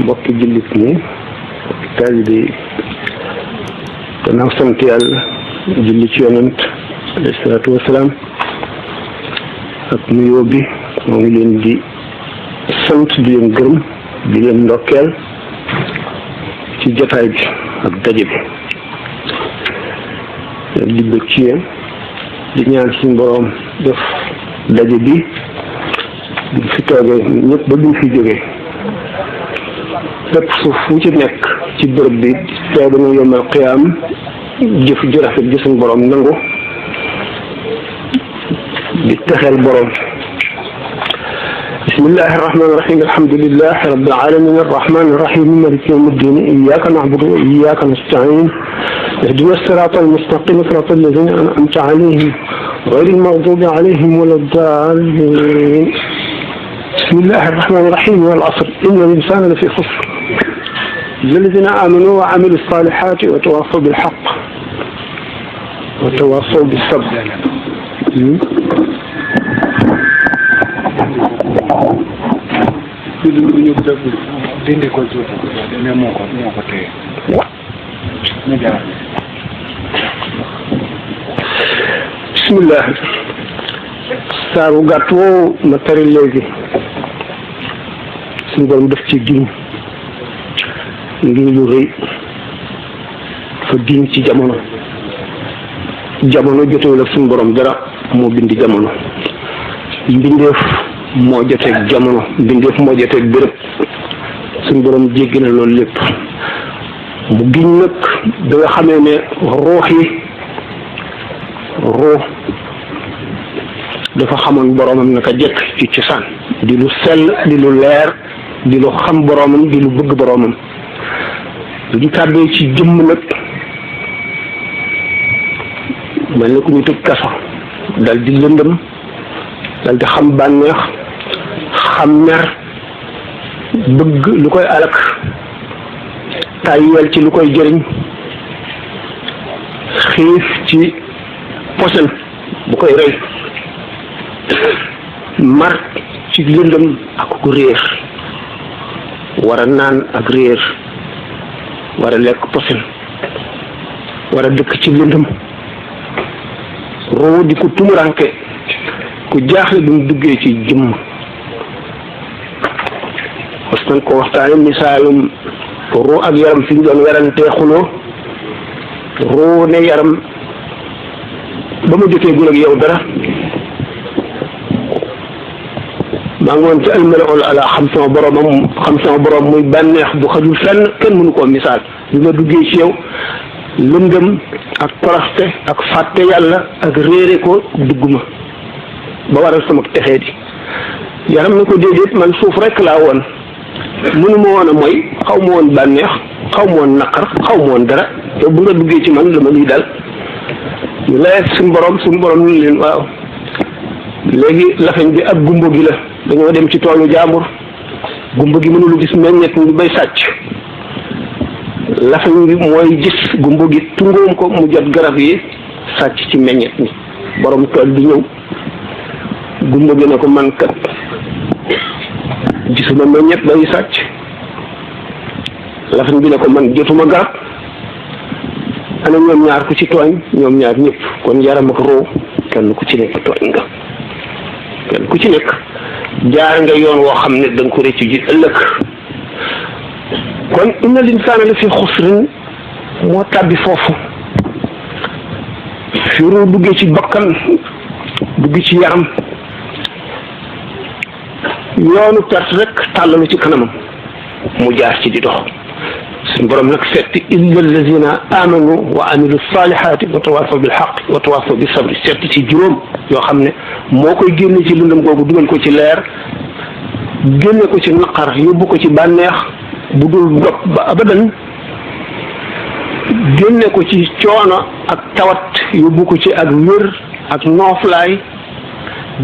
mbokki jullit ñi taalibe yi gannaaw sant yàlla julli ci yonent alayhi salaatu wasalaam ak nuyoo bi moo ngi leen di sant di leen gërëm di leen ndokkeel ci jotaay bi ak daje bi di bëgg ci yéen di ñaan suñu boroom def daje bi di fi toogee ñëpp ba duñ fi jógee lépp suuf fu ci nekk ci bërëb bi tey dañoo yombal xiyaam jëf ju rafet ji suñu boroom nangu di texeel boroom bismillahi irrahmani irrahim alhamdulilahi rabbil alamin arrahmani irrahim maliki yawmi ddin iyyaka na'budu wa iyyaka nasta'in ihdina sirata almustaqim sirata alladhina an'amta alayhim غير المغضوب عليهم ولا الضالين بسم الله الرحمن الرحيم والعصر إن الإنسان لفي خسر الذين آمنوا وعملوا الصالحات وتواصوا بالحق وتواصوا بالصبر bismillah saaru gàtt woowu ma tari léegi suñu borom def ci giñ ngiñ lu rëy fa giñ ci jamono jotewul ak suñu borom dara moo bindi jamono mbindeef moo joteeg jamono mbindeef moo joteeg béréb suñu borom jéggi na loolu lépp mu giñ nag da nga xamee ne ruux dafa xamoon boroomam naka jekk ci cosaan di lu sell di lu leer di lu xam boroomam di lu bëgg boroomam lu ñu tàbbee ci jëmm nag mel na ku ñu tëj kaso dal di lëndëm dal di xam bànneex xam mer bëgg lu koy alak tàyyeel ci lu koy jëriñ xiif ci posen bu koy rey mar ci lëndëm ak ku réer war a naan ak réer war a lekk posen war a dëkk ci lëndëm roo di ko tumuranke ku jaaxle bi mu duggee ci jëmm parce que ko waxtaane misaalum roo ak yaram fi ñu doon werantee xuloo roo ne yaram ba ma jotee gul ak yow dara maa ngi woon ci almalaul ala xam sama borom muy bànneex bu xajul fenn kenn mënu koo misaal bi ma duggee ci yow lëndëm ak toroxte ak fàtte yàlla ak réere ko dugguma ba waral sama texee di yaram na ko déedéet man suuf rek laa woon mënuma woon a mooy xaw ma woon bànneex xaw ma woon naqar xaw ma woon dara yow bu nga duggee ci man la ma lii dal ñu lay suñu borom ñu leen waaw léegi lafañ bi ak gumbo gi la dañoo dem ci toolu jaambur gumbo gi mënulu gis meññet mi bay sàcc lafañ bi mooy gis gumbo gi tungoom ko mu jot garab yi sàcc ci meññet mi borom tool bi ñëw gumbo gi ne ko man kat gisuma meññet bay sàcc lafañ bi ne ko man jotuma garab ana ñoom ñaar ku ci tooñ ñoom ñaar ñëpp kon yaram ak roo kenn ku ci nekk tooñ nga kenn ku ci nekk jaar nga yoon woo xam ne da nga ko rëccu ji ëllëg kon inna linsaana la fi xusrin moo tàbbi foofu fi roo duggee ci bakkan dugg ci yaram yoonu perte rek tàllalu ci kanamam mu jaar ci di dox suñu borom nag setti illa allazina amanu wa amilu salihati wa tawasaw bil haqq wa tawasaw bis sabri setti ci juróom yoo xam ne moo koy génne ci lëndëm googu dugal ko ci leer génne ko ci naqar yóbbu ko ci bànneex bu dul dog ba abadan génne ko ci coono ak tawat yóbbu ko ci ak wér ak nooflaay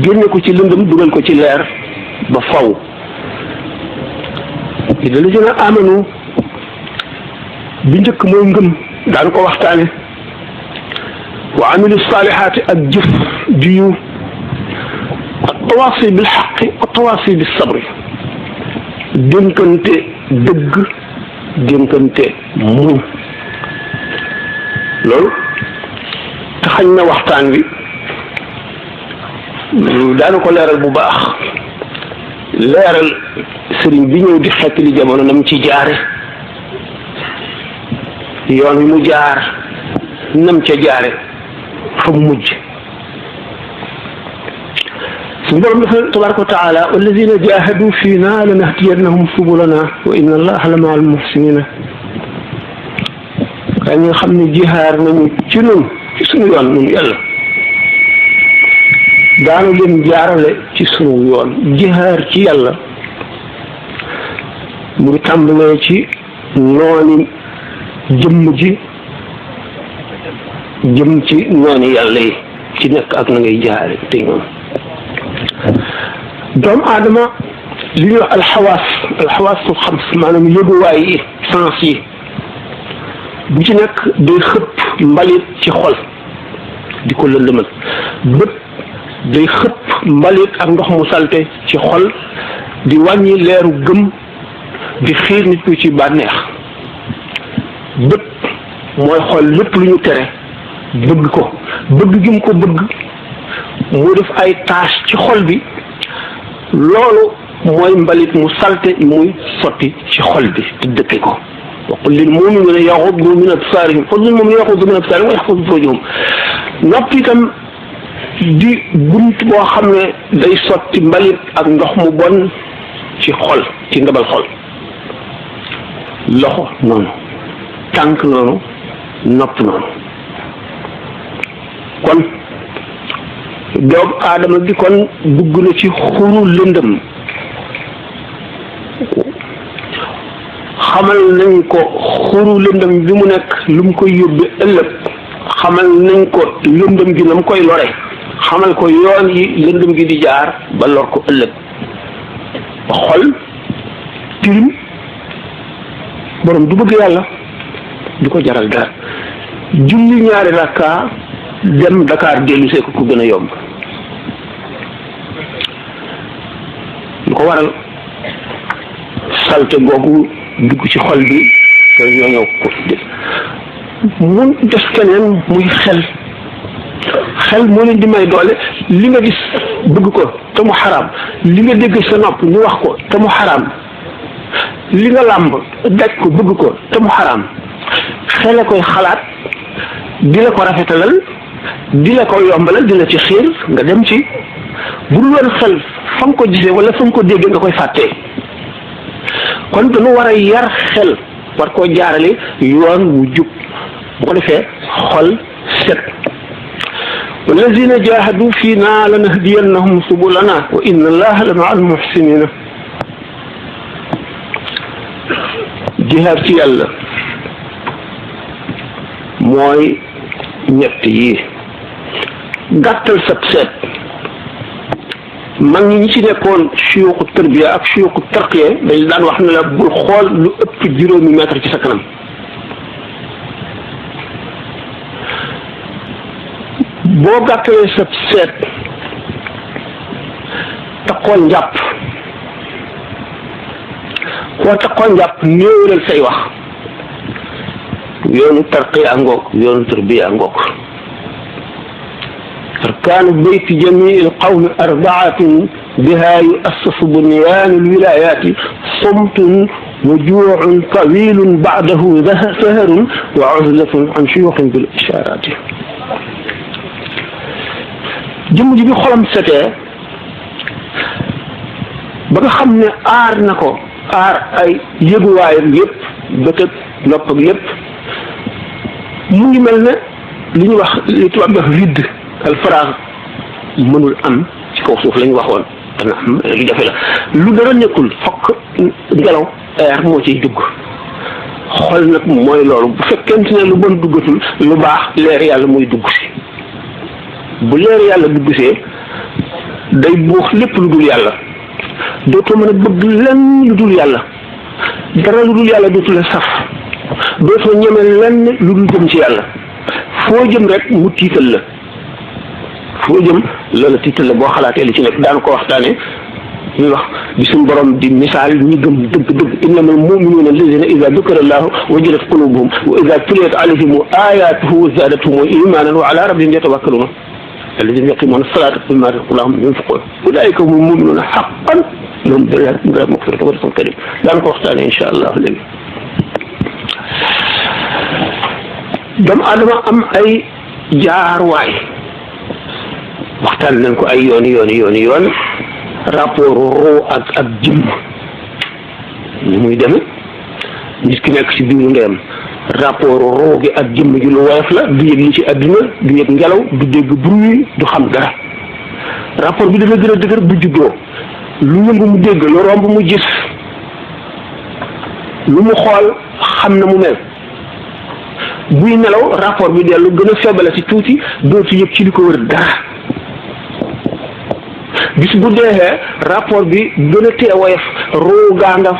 génne ko ci lëndëm dugal ko ci leer ba faw illa allazina amanu bi njëkk mooy ngëm daan ko waxtaane wa amilu saalihaati ak jëf ju yiw ak tawaasi bil xaqi wa tawaasi bis sabri dénkante dëgg dénkante muñ. loolu taxañ na waxtaan wi daana ko leeral bu baax, leeral sëriñ bi ñëw di xekk li jamono nam ci jaare, yoon wi mu jaar nam ca jaare fa mu mujj. suñu borom dafa tabaraka wa taala walladina jahadu fiina lanahdiyannahum subulana wa inna allaha la maa al muhsinina. kaa ñi nga xam ne jihaar nañu ci nun ci suñu yoon nun yàlla daanu leen jaarale ci sunu yoon. jihaar ci yàlla mu ngi tàmbalee ci nooni jëmm ji jëm ci nooni yàlla yi ci nekk ak na ngay jaare te ñoom. doomu aadama li ñuy wax alxawaasul xams maanaam yëguwaay yi sens yi bu ci nekk day xëpp mbalit ci xol di ko lëndëmal. bët day xëpp mbalit ak ndox mu salte ci xol di wàññi leeru gëm di xiir nit ku ci bànneex. bët mooy xool lépp lu ñu tere bëgg ko, bëgg gi mu ko bëgg mu def ay tache ci xol bi, loolu mooy mbalit mu salte muy sotti ci xol bi te dëkke ko. wa qul lil mu'minina yaghuddu min absarihim, qul lil mu'minina yaghuddu min absarihim wa yahfazu furujahum. noppi itam di bunt boo xam ne day sotti mbalit ak ndox mu bon ci xol, ci ndabal xol. loxo noonu, tànk noonu, nopp noonu. kon doomu aadama bi kon dugg na ci xuru lëndëm. xamal nañ ko xuru lëndëm bi mu nekk lu mu koy yóbbe ëllëg, xamal nañ ko lëndëm gi na mu koy lore, xamal ko yoon yi lëndëm gi di jaar ba lor ko ëllëg. xol tilim borom du bëgg yàlla, du ko jaral dara. julli ñaari rakka dem Dakar dellu see ko gën a yomb. lu ko waral salte googu dugg ci xol bi te ñoo ñëw ko mun def keneen muy xel moo leen di may doole. li nga gis bëgg ko te mu xaraam, li nga dégg sa nopp ñu wax ko te mu xaraam, li nga làmb daj ko bëgg ko te mu xaraam, xel a koy xalaat di la ko rafetalal, di la ko yombalal, di la ci xiir nga dem ci. bu dul woon xel fa nga ko gisee wala fa nga ko déggee nga koy fàttee. kon dañu war a yar xel, war koo jaarale yoon wu jub, bu ko defee xol set. wallazina jahadu fiina lanahdiyannahum subulana wa inna allaha la maa al muhsinina. jihaar ci yàlla mooy ñett yi. gàttal sab seet. mag ñi ci nekkoon suyuuxu tarbiya ak suyuuxu tarqiya dañ daan wax ne la bul xool lu ëpp 5 mètre ci sa kanam. boo gàttalee sab seet taqoon njàpp, koo taqoon njàpp néewalal say wax. yoonu tarqiya a ngoog, yoonu tarbiya a ngoog. arkaanu bayti jamii alqawmi 4 biha yuassasu bunyaanu alwilayaati sumtun wa juucun tawilun bacdahu saharun wa uzlatun an shuyuuxin bil ishaaraati. jëmm ji bi xolam setee ba nga xam ne aar na ko, aar ay yëguwaayam yëpp, bët ak nopp ak yëpp, mu ngi mel ne li ñuy wax li tubaab di wax vide. alfaraax mënul am ci kaw suuf la ñu waxoon, dana am lu jafe la. lu dara nekkul fokk ngelaw air moo ciy dugg. xol nag mooy loolu. bu fekkente ne lu bon duggatul, lu baax leer yàlla muy dugg si. bu leer yàlla dugg see day buux lépp lu dul yàlla. dootoo mën a bëgg lenn lu dul yàlla. dara lu dul yàlla dootu la saf. dootoo ñeme lenn lu dul jëm ci yàlla. foo jëm rek mu tiital la. foo jëm loola tiital la boo xalaatee li ci nekk. daan ko waxtaane ñuy wax bi suñu borom di misaal ñi gëm dëgg-dëgg innamal mu'minuuna allazina ida dukira allahu wajilat qulubuhum wa ida tuliyat alayhim ayatuhu zadatuhum imanan wa ala rabbihim yatawakkaluna alladina yuqimuna salata mimma razaqnahum yunfiqun ulaika hum mu'minuuna haqqan lahum darajatun maghfiratun wa rizqun karim daan ko waxtaane insha allah léegi. doomu aadama am ay jaarwaay waxtaan nañ ko ay yoon rapport roo ak jëmm ni muy demee nit ki nekk ci biiru ndeyam rapport roo gi ak jëmm ji lu woyof la du yëg li ci àdduna du yëg ngelaw du dégg bruit du xam dara rapport bi dana gën a dëgër bu juddoo lu yëngu mu dégg lu romb mu gis lu mu xool xam na mu mel buy nelaw rapport bi dellu gën a feebale ci tuuti dootu yëg ci li ko wër dara bis bu deexee rapport bi gën a tee woyof roo gaa nga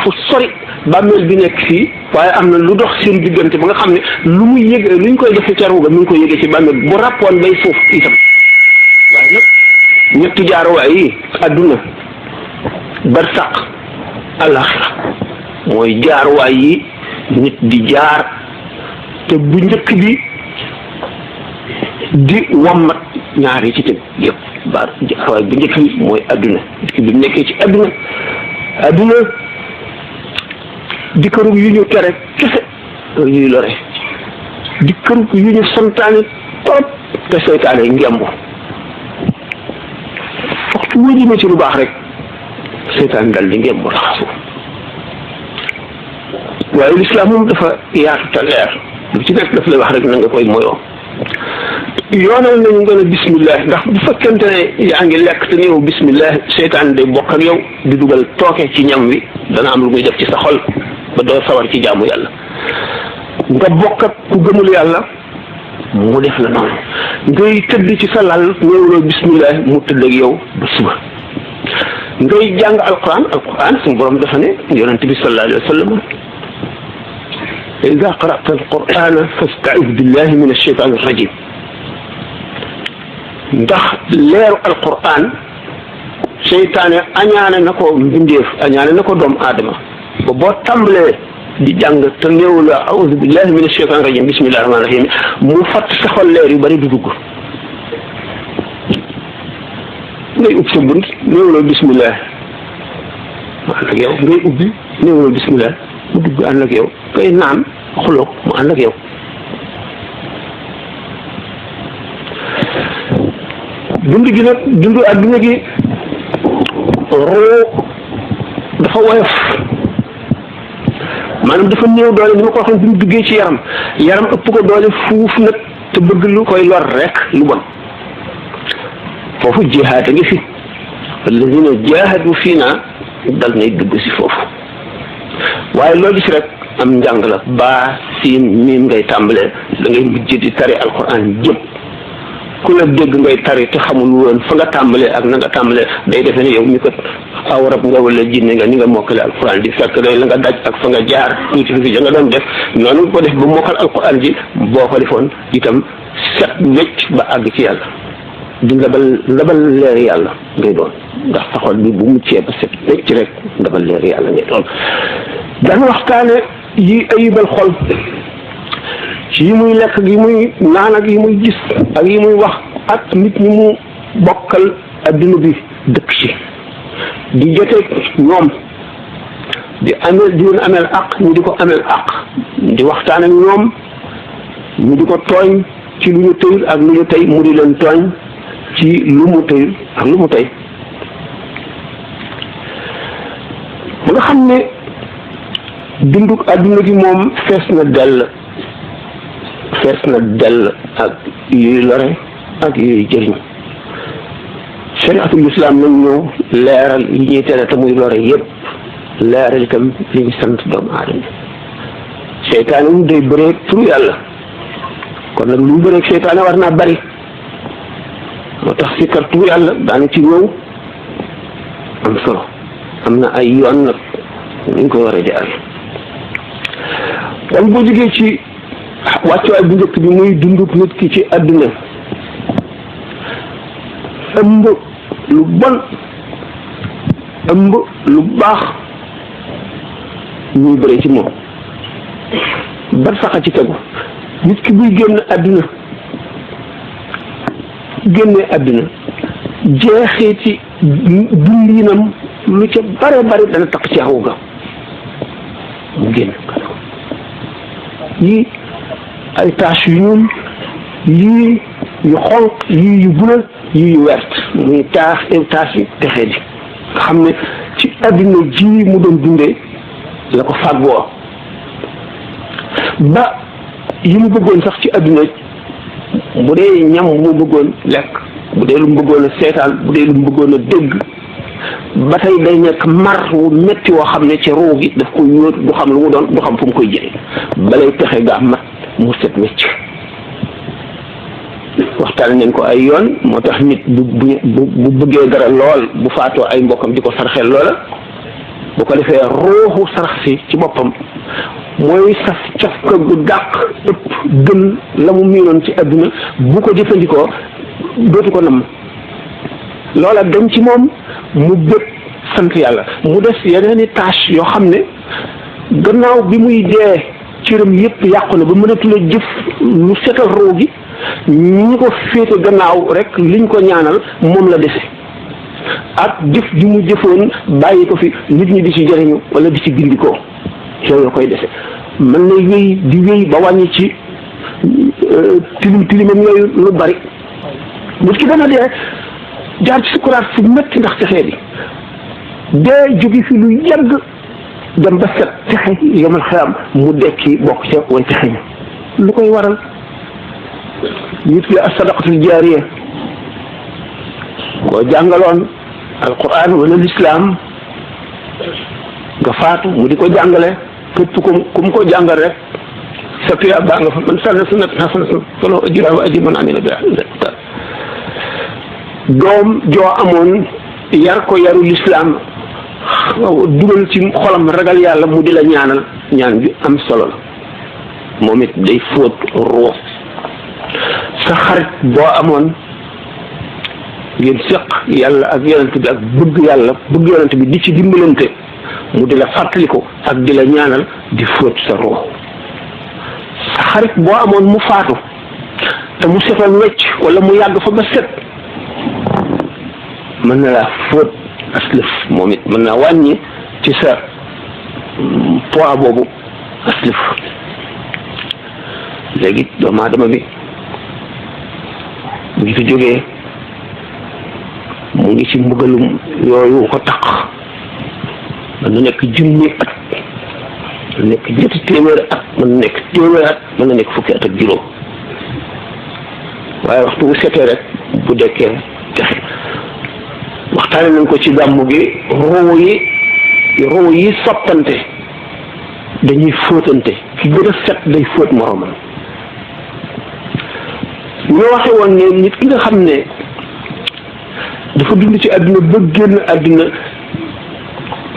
fu sori bàmmeel bi nekk fii waaye am na lu dox seen diggante ba nga xam ne lu muy yëg lu ñu koy defee ca ruuga mi ngi koy yëgee ci bàmmeel bu rapport bay foofu itam waaye nag ñetti jaaruwaay yi àdduna barsaq alaxira mooy jaaruwaay yi nit di jaar te bu njëkk bi di wammat ñaar yi ci tëb yëpp jaaruwaay bu njëkk bi mooy àdduna nit ki bi mu nekkee ci àdduna di kërug yu ñu tere kese yuy lore di kërug yu ñu santaane trop te seytaane ngemb waxtu woo jëmee ci lu baax rek seytaane dal di ngemb raxasu waaye lislaam moom dafa yaatu te leer lu ci nekk daf lay wax rek na nga koy moyoo yoonal nañu nga ne bismillah ndax bu fekkente ne yaa ngi lekk te néew bismillah seytaan day bokk ak yow di dugal tooke ci ñam wi dana am lu muy def ci sa xol ba doo sawar ci jaamu yàlla nga bokk ak ku gëmul yàlla mu def la noonu ngay tëdd ci sa lal néewloo bismillah mu tëdd ak yow ba suba ngay jàng alquran suñu borom dafa ne yonente bi sallallahu alayhi wa sallam ida qara'ta alqurana fasta'id billahi min alshaytan arrajim ndax leeru alquran seytaane añaane na ko mbindeef añaane na ko doomu aadama ba boo tàmbalee di jàng te néew la a'udhu billahi min ashaytan rajim bismillahi rahmani rahim mu fatt saxal leer yu bari du dugg ngay ubbi sa bunt néew la bismillah mu ànd ak yow ngay ubbi néew la bismillah mu dugg ànd ak yow ngay naan xuloo mu ànd ak yow dund gi nag dund adduna gi roo dafa woyof maanaam dafa néew doole ni ma ko waxoon bi mu duggee ci yaram ëpp ko doole fuuf nag te bëgg lu koy lor rek lu bon foofu jihaad a ngi fi allazina jaahadu fiina dal nay dugg si foofu waaye loo gis rek am njàng la baa siin miim ngay tàmbalee da ngay mujj di tari alquran jëpp ku la dégg ngay tari te xamul woon fa nga tàmbalee ak na nga tàmbalee day defe ne yow mi kat aw rab nga wala jinne nga ni nga mokkale alquran di fekk day la nga daj ak fa nga jaar tuuti fi ja nga doon def noonu ko def ba mokkal alquran ji boo ko defoon itam set wecc ba àgg ci yàlla di ndabal leeri yàlla ngay doon ndax saxol bi bu muccee ba set wecc rek ndabal leeri yàlla ngay doon dana waxtaane yi ayibal xol ci yi muy lekk yi muy naan ak yi muy gis ak yi muy wax ak nit ñi mu bokkal adduna bi dëkk ci di joteeg ñoom di leen ameel àq ñu di ko ameel àq di waxtaan ak ñoom ñu di ko tooñ ci lu ñu tëyul ak lu ñu tey mu di leen tooñ ci lu mu tëyul ak lu mu tey ba nga xam ne dunduk adduna gi moom fees na dell ak yuy lore ak yuy jëriñ shariatul islam nañ ñëw leeral yi ñuy tere te muy lore yëpp leeral itam li ñu sant doomu aadama seytaane mu day bëreeg turu yàlla kon nag lu mu bëreeg seytaane war naa bari moo tax si kar turu yàlla daana ci ñëw am solo am na ay yoon nag ñu ko war a jaar kon boo jógee ci wàccuwaay bu njëkk bi muy dunduk nit ki ci àdduna ëmb lu bon ëmb lu baax ñuy bëre ci moom bar saxa ci tegu nit ki buy génn àdduna génne àdduna jeexee ci dundinam lu ca bare bare dana tax ci xaw ga mu génn yii ay tache yu ñuul yii yu xonq yii yu bula yii yu wert muy tache yi texee di nga xam ne ci àdduna ji mu doon dundee la ko fàggoo ba yi mu bëggoon sax ci àdduna bu dee ñam bu mu bëggoon lekk bu dee lu mu bëggoon a seetaan bu dee lu mu bëggoon a dégg ba tey day nekk mar wu metti woo xam ne ci ruu gi daf koy yóot du xam lu mu doon du xam fu mu koy jëlee balay pexe gaa mat mu set wecc waxtaan nañ ko ay yoon moo tax nit bu bëggee dara lool bu faatoo ay mbokkam di ko sarxel loola bu ko defee ruuxu sarax si ci boppam mooy saf cafka gu dàq ëpp gën la mu miinoon ci àdduna bu ko jëfandikoo dootu ko namm loola dem ci moom mu bëgg sant yàlla mu des yeneeni tâche yoo xam ne gannaaw bi muy dee cëram yëpp yàqu na ba mënatula jëf lu setal ruu gi ñi ko féete gannaaw rek liñ ko ñaanal moom la dese ak jëf ji mu jëfoon bàyyi ko fi nit ñi di ci jëriñu wala di ci gindikoo yooyu koy dese mën na wéy di wéy ba wàññi ci tilimam yooyu lu bari nit ki dana dee jaar ci sukuraat fu métti ndax texee bi dee jóge fi lu yàgg dem ba set texe yomal xiyam mu dekki bokk ca way texe ñu lu koy waral nit ki as-sadaqatul jaariya koo jàngaloon alquran wala l'islam nga faatu mu di ko jàngale képp ku mu ko jàngal rek sa tuya baa nga fa man sanna sunnatan hasanatan falahu ajruha wa ajru man amila biha doom joo amoon yar ko yaru l'islam dugal ci xolam ragal yàlla mu di la ñaanal ñaan bi am solo la moom it day fóot ruux sa xarit boo amoon ngeen seq yàlla ak yonent bi ak bëgg yàlla bëgg yonent bi di ci dimbalante mu di la fàttaliku ak di la ñaanal di fóot sa ruux sa xarit boo amoon mu faatu te mu setal wecc wala mu yàgg fa ba set mën na laa fóot aslëf moom it mën naa wàññi ci sa poids boobu aslëf léegi doomu aadama bi bu ñu fi jógee mu ngi ci mbugalum yooyu ko taq mën na nekk junni at mën na nekk ñetti téeméeri at mën na nekk téeméeri at mën na nekk fukki at ak juróom waaye waxtu bu setee rek bu dekkee texe waxtaane nañ ko ci gàmmu gi ruu yi soppante dañuy fóotante ki gën a set day fóot moromam ñoo waxe woon ne nit ki nga xam ne dafa dund ci àdduna ba génn àdduna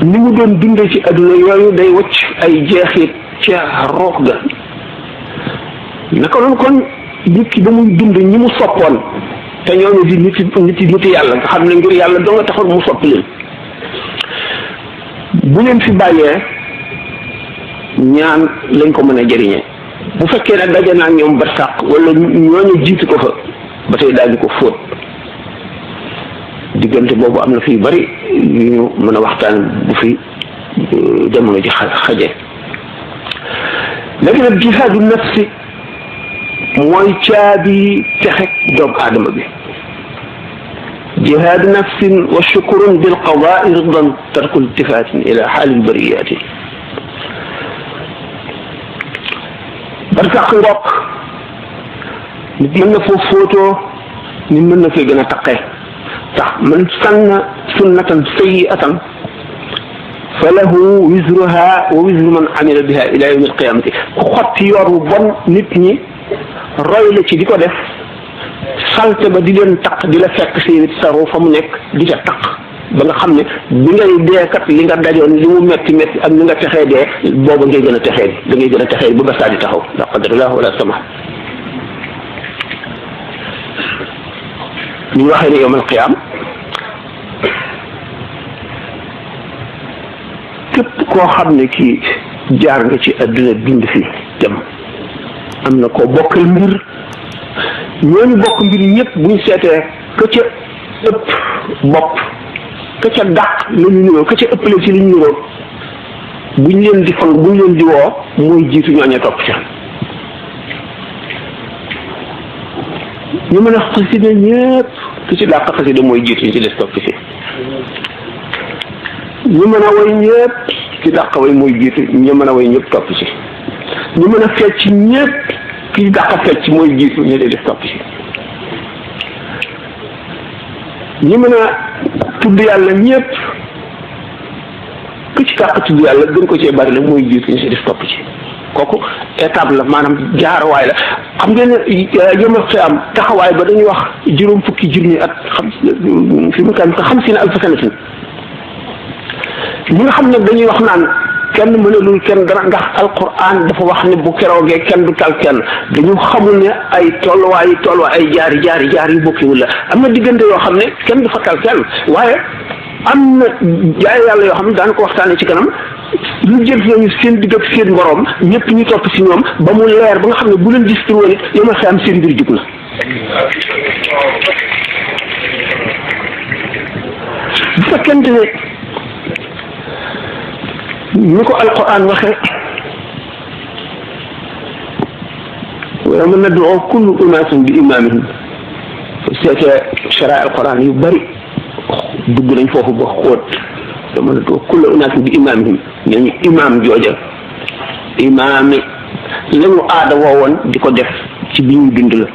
ni mu doon dundee ci àdduna yooyu day wacc ay jeexit ci roox ga naka noonu kon nit ki ba muy dund ñi mu soppoon te ñooñu di nit yàlla nga xam ne ngir yàlla doo nga taxoon mu soppi leen bu leen fi bàyyee ñaan lañ ko mën a jëriñee bu fekkee nag daje naa ñoom ba sàq wala ñooñu jiitu ko fa ba tey daal di ko fóot diggante boobu am na fi bari yu ñu mën a waxtaan bu fi jamono ji xaje léegi nag jihaadu nafsi mooy caabi texek doomu aadama bi jihaadu nafsin wa shukurun bil qadaai ridan tarku iltifaatin ila xaalil bariyaati barsàq ngoog nit mën na foo fóotoo nit mën na fee gën a taqee tax man sanna sunnatan sayyi'atan fa lahu wizruha wa wizru man amila biha ila yawmi alqiyamati ku xotti yoon wu bon nit ñi roy la ci di ko def salte ba di leen taq di la fekk si saru fa mu nekk di ca taq ba nga xam ne bi ngay deekat li nga dajoon li mu metti metti ak li nga texee dee booba ngay gën a texee da ngay gën a texee ba ba saa di taxaw la qadarullah wala sama ñu waxee ne yawmal qiyaam képp koo xam ne kii jaar nga ci àdduna bind fi dem am na koo bokkal mbir ñooñu bokk mbir ñëpp buñ seetee ka ca ëpp bopp ka ca dàq la ñu niroo ka ca ëppale ci li ñu niroo buñ leen di fang buñ leen di woo mooy jiitu ñooña topp ca ñu mën a xasida ñëpp ki ci dàq xasida mooy jiitu ñu ci des topp ci ñu mën a way ñëpp ki dàq way mooy jiitu ñu mën a way ñëpp topp ci ñu mën a fecc ñëpp ki dàq fecc mooy jiitu ñu des topp ci ñu mën a tudd yàlla ñëpp ki ci dàq tudd yàlla gën ko cee bari la mooy jiitu ñu ci des topp ci kooku étape la maanaam jaarawaay la xam ngeen ne yëmal fi am taxawaay ba dañuy wax juróom fukki junni at xam fi mu kan xam si ne alfa sanatin ñi nga xam ne dañuy wax naan kenn mënalul kenn dara ndax alquran dafa wax ne bu keroogee kenn du tal kenn dañu xamul ne ay tolluwaay ay jaar yu bokkiwul la am na diggante yoo xam ne kenn du fa tal kenn waaye am na jaay yàlla yoo xam ne daan ko waxtaanee ci kanam lu jël ñooñu seen digg ak seen borom ñëpp ñu topp si ñoom ba mu leer ba nga xam ne bu leen gis tur woon it yow ma xam seen mbir jug na bu fekkente ne ni ko alquran waxe wa yawma nad'u kullu unaasin bi imaamihim seetee sharaa alquran yu bari dugg nañ foofu ba xóot dama nad'u kullu unaasin bi imaamihim ñooñu imaam jooja imaami lañu aada woowoon di ko def ci bi ñu bind la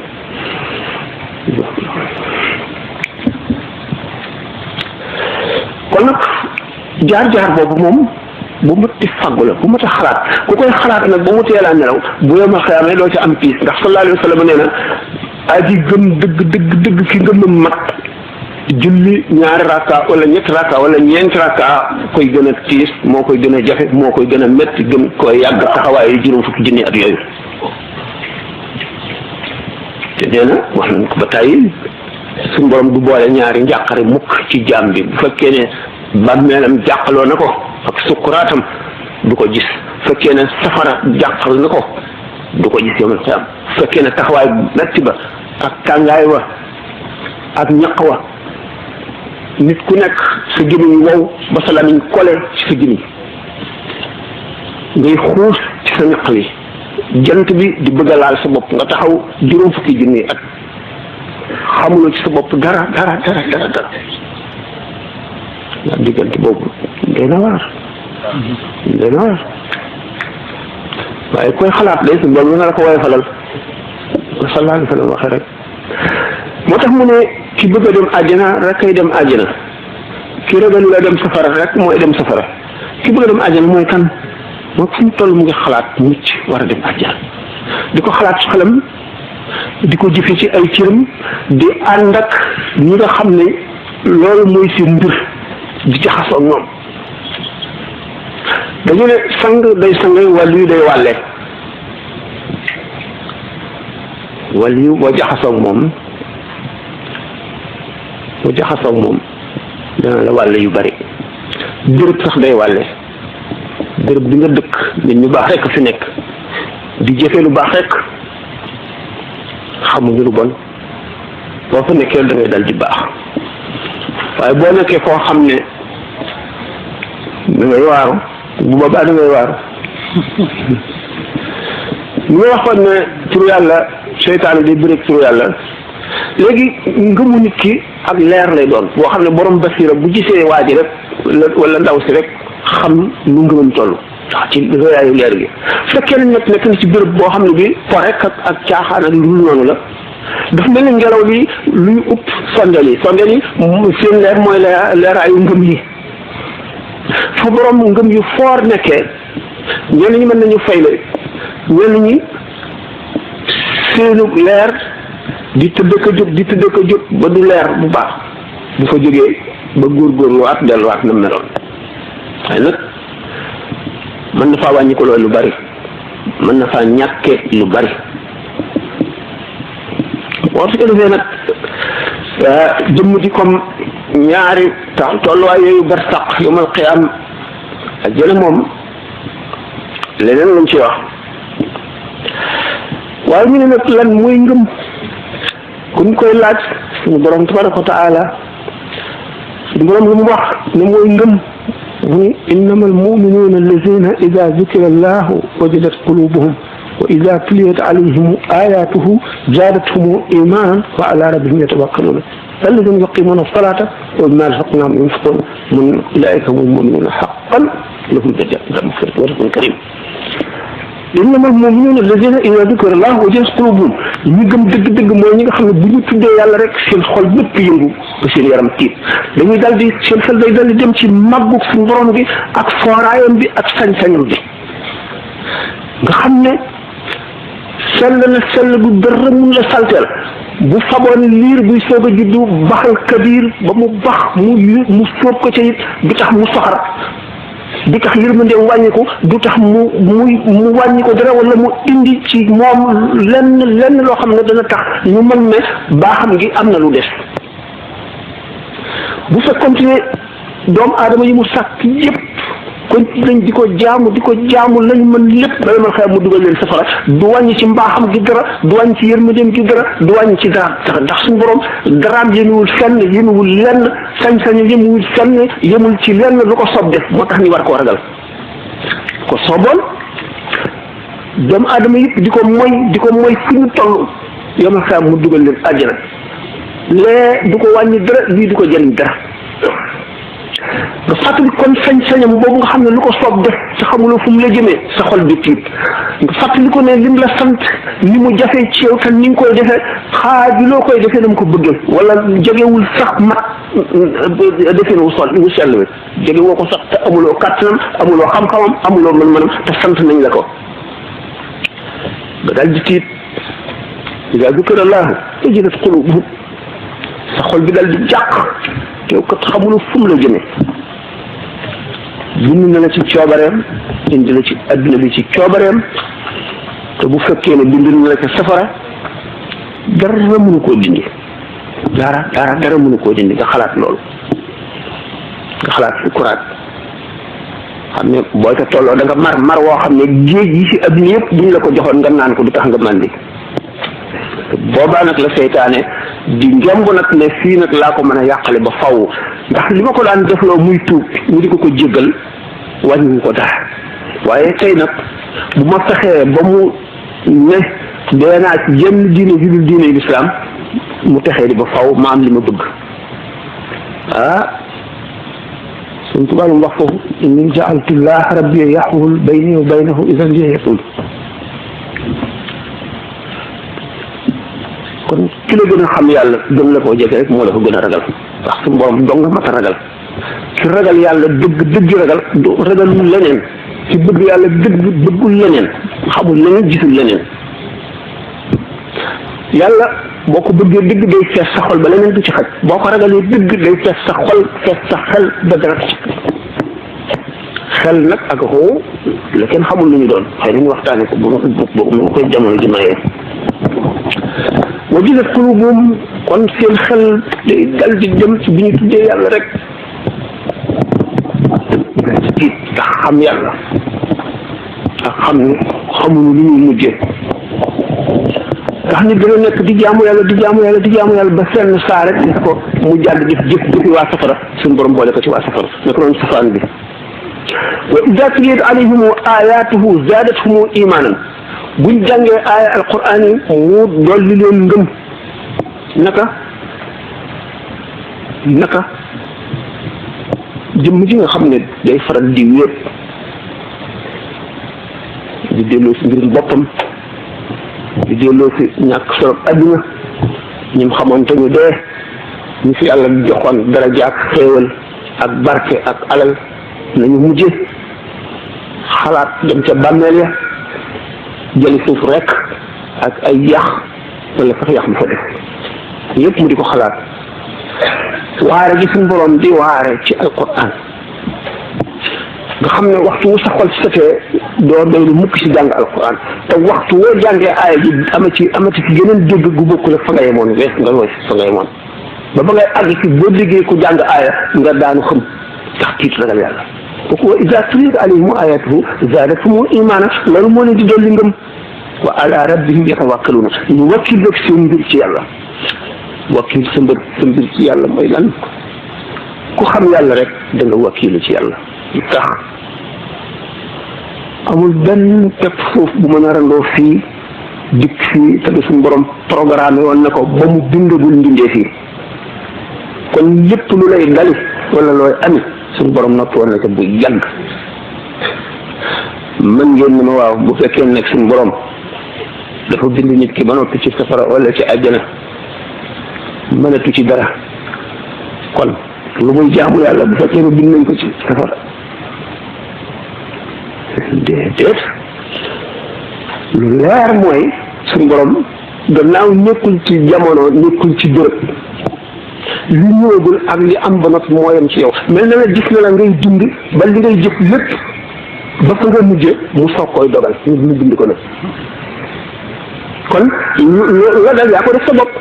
kon nag jaar-jaar boobu moom bu mat di faggu la bu mat a xalaat ku koy xalaat nag ba mu teelaa nelaw bu yoma xeamee doo ci am piis ndax sallallahu alayhi wa sallam nee na aji gëm dëgg ki ngëmam mat julli ñaari rakka wala ñetti rakka wala ñeenti rakka koy gën a tiis moo koy gën a jafe moo koy gën a métti gën koy yàgg taxawaayu juróom fukki junni at yooyu te nee na wax nañ ko ba tàyyi suñu borom du boole ñaari njàqare mukk ci jaam bi bu fekkee ne bàmmeelam jàqaloo na ko ak sukkuraatam du ko gis fekkee ne safara jàqal na ko du ko gis yomal xiyaam fekkee ne taxawaay metti ba ak tàngaay wa ak ñaq wa nit ku nekk sa gémmiñ wow ba sa lamiñ kole ci sa gémmiñ ngay xuus ci sa ñaq wi jant bi di bëgg a laal sa bopp nga taxaw juróom fukki junni at xamuloo ci sa bopp dara ndax diggante boobu day na waar waaye koy xalaat day suñ boobu nga la ko woye falal sallallahu alayhi wa sallam waxee rek moo tax mu ne ki bëgg a dem àjjana rek kay dem àjjana ki ragal la dem safara rek mooy dem safara ki bëgg a dem àjjana mooy kan moo fu mu toll mu ngi xalaat mucc war a dem àjjana di ko xalaat ci xelam di ko jëfe ci ay cëram di ànd ak ñi nga xam ne loolu mooy seen mbir di jaxasoo ak ñoom dañu ne sang day sang wàll yu day wàlle wàll yu boo jaxasoo ak moom dana la wàlle yu bari béréb sax day wàlle béréb bi nga dëkk nit ñu baax rekk fi nekk di jëfe lu baax rekk xamuñu lu bon boo fa nekkee da ngay dal di baax waaye boo nekkee foo xam ne da ngay waaru bu boobaa da ngay waaru ñu waxoon ne turu yàlla seytaane day bëreeg turu yàlla léegi ngëmu nit ki ak leer lay doon boo xam ne borom basira bu gisee waa ji rek wala ndaw si rek xam lu ngëmam toll ndax ci rëyaayu leer gi fekkee ne nekk na ci béréb boo xam ne bi po rek ak caaxaan ak lu noonu la dafa mel ni ngelaw li luy upp sondeel yi seen leer mooy leeraayu ngëm yi fa borom ngëm yu foor nekkee ñenn ñi mën nañu fayle ñenn ñi seenu leer di tëdd ko jóg ba du leer bu baax bu fa jógee ba góorgóorluwaat delluwaat na meloon waaye nag mën na faa wàññi ko loolu lu bari mën na faa ñàkke lu bari boo su ko defee nag jëmm ji comme ñaari tolluwaay yooyu barsaq yomal qiyaam àjjana moom leneen lañ ci wax waaye ñu ne nag lan mooy ngëm kuñ koy laaj suñu borom tabaraka wa taala suñu borom lu mu wax ne mooy ngëm mu ni innama almuminuuna allazina ida dukira allahu wajadat qulubuhum wa ida tuliyat alayhim ayatuhu zaadathum imanan wa ala rabbihim yatawakkaluuna alladina yuqimuna alsalata wa mimma razaqnahum yunfiqun mun ulaika hum almuminuuna haqqan lahum maghfiratun wa rizqun karim innama almuminuuna allazina ida dukira allahu wajadat qulubuhum ñi gëm dëgg-dëgg mooy ñi nga xam ne bu ñu tuddee yàlla rek seen xol bépp yëngu ba seen yaram tiit dañuy dal di seen xel day dal di dem ci màggu suñu borom bi ak fooraayam bi ak sañ-sañam bi nga xam ne sell bu dara mun la salteel bu faboon liir buy soog a juddu baxal kabiir ba mu bax mu sóob ko ca it du tax mu soxar du tax yërmandeem wàññiku du tax mu wàññi ko dara wala mu indi ci moom lenn loo xam ne dana tax ñu mën ne baaxam gi am na lu des bu fekkoon ne doomu aadama yi mu sàkk yépp kon lañ di ko jaamu lañ mën lépp ba man xëy mu dugal leen safara du wàññi ci mbaaxam gi dara du wàññi ci yërmandeem gi dara du wàññi ci dara ndax suñu borom daraam yémuwul fenn yémuwul lenn sañ-sañu yémuwul fenn yémul ci lenn lu ko soob def moo tax ni war koo ragal ko sooboon doomu aadama yëpp di ko moy fu ñu toll yow man xëy mu dugal leen àjjana lee du ko wàññi dara lii du ko jëriñ dara nga fàttali kon sañ-sañam boobu nga xam ne lu ko soob def sa xamuloo fu mu la jëmee sa xol bi tiit nga fàttali ko ne lim la sant ni mu jafee ci yow te ni nga koy defee xaaju loo koy defee dama ko bëggee wala jegewul sax mat defee wu sell wi jege woo ko sax te amuloo kàttanam amuloo xam-xamam amuloo mën-mënam te sant nañ la ko nga daal di tiit idaa zukira llaahu wajilat quluubuhum sa xol bi daal di jàq te yow kat xamuloo fu mu la jëmee bind na la ci coobareem indi la ci adduna bi ci coobareem te bu fekkee ne bind na la ci safara dara mënu koo dindi dara mënu koo dindi nga xalaat loolu nga xalaat sukuraat xam ne booy ko tolloo da nga mar woo xam ne géej yi ci adduna yëpp buñ la ko joxoon nga naan ko du tax nga màndi boobaa nag la seytaane di njomb nag ne fii nag laa ko mën a yàqale ba faw ndax li ma ko daan defloo muy tuub ñu di ko jéggal wàññi ko dara waaye tey nag bu ma fexee ba mu ne dee naa ci jenn diine ju dul diine lislaam mu texee di ba faw ma am li ma bëgg suñ tubaab mu wax foofu inni jaaltu llaah rabbi yaxul bayni wa baynahu idan jeexetul kon ki la gën a xam yàlla gën la koo jege rek moo la ko gën a ragal ndax suñu borom dong nga mat a ragal ki ragal yàlla dëgg ragal du ragalul leneen ci bëgg yàlla bëggul leneen xamul leneen gisul leneen yàlla boo ko bëggee dëgg day fees sa xol ba leneen du ci xaj boo ko ragalee dëgg day fees sa xol fees sa xel ba dara xel nag ak xoo la kenn xamul lu ñu doon xëy nañu waxtaane ko bu koy jamono ji mayee wajilat qulubuhum kon seen xel day dal di dem ci bi ñu tuddee yàlla rek tiit ndax xam yàlla ak xam ne xamuñu lu ñuy mujjee ndax nit dana nekk di jaamu yàlla ba fenn saa rek def ko mu jàdd jëfi waa safara suñu borom boole ko ci waa safara ne ko doon safaan bi wa idaa tuliyat alayhim ayatuhu zaadathum imanan buñ jàngee aaya alquran yi mu dolli leen ngëm naka jëmm ji nga xam ne day faral di wéet di delloo si mbirum boppam di delloo si ñàkk solo adduna ñi mu xamoon te ñu dee ñu fi yàlla joxoon daraja ak xéewal ak barke ak alal nañu mujje xalaat dem ca bàmmeel ya jëli suuf rek ak ay yax wala sax yax mu fa def yëpp mu di ko xalaat waare gi suñu borom di waare ci alquran nga xam ne waxtu wu sa xol setee doo doylu mukk ci jàng alquran te waxtu woo jàngee aaya ji amati ci geneen dégg gu bokkul ak fa nga yemoon wees nga wees fa nga yemoon ba ngay àgg ci boo déggee ku jàng aaya nga daanu xam ndax tiit ragal yàlla kooku wa iza tuliyat alayhim ayatuhu zaadathum imaana loolu moo leen di dolli ngëm wa ala rabbihim yatawakkaluuna ñu wakkil rek seen mbir ci yàlla wakkil sa mbir ci yàlla mooy lan ku xam yàlla rek da nga wakkilu ci yàlla tax amul benn pepp foofu bu mën a randoo fii dikk fii te du suñu borom programme woon na ko ba mu bindagul mbindee fii kon lépp lu lay dali wala looy ami suñu borom noppi woon na ko bu yàgg mën ngeen ne ma waaw bu fekkee nekk suñu borom dafa bind nit ki ba noppi ci safara wala ci àjjana mënatu ci dara kon lu muy jaamu yàlla bu fekkee ne bind nañ ko ci safara déedéet lu leer mooy suñu borom gannaaw nekkul ci jamono nekkul ci bërëb li ñëwagul ak li am ba noppi moo yem ci yow mel na la gis na la ngay dund ba li ngay jëf lépp ba fa nga mujje mu soog koy dogal ñu bind ko nag kon la dal yaa ko def sa bopp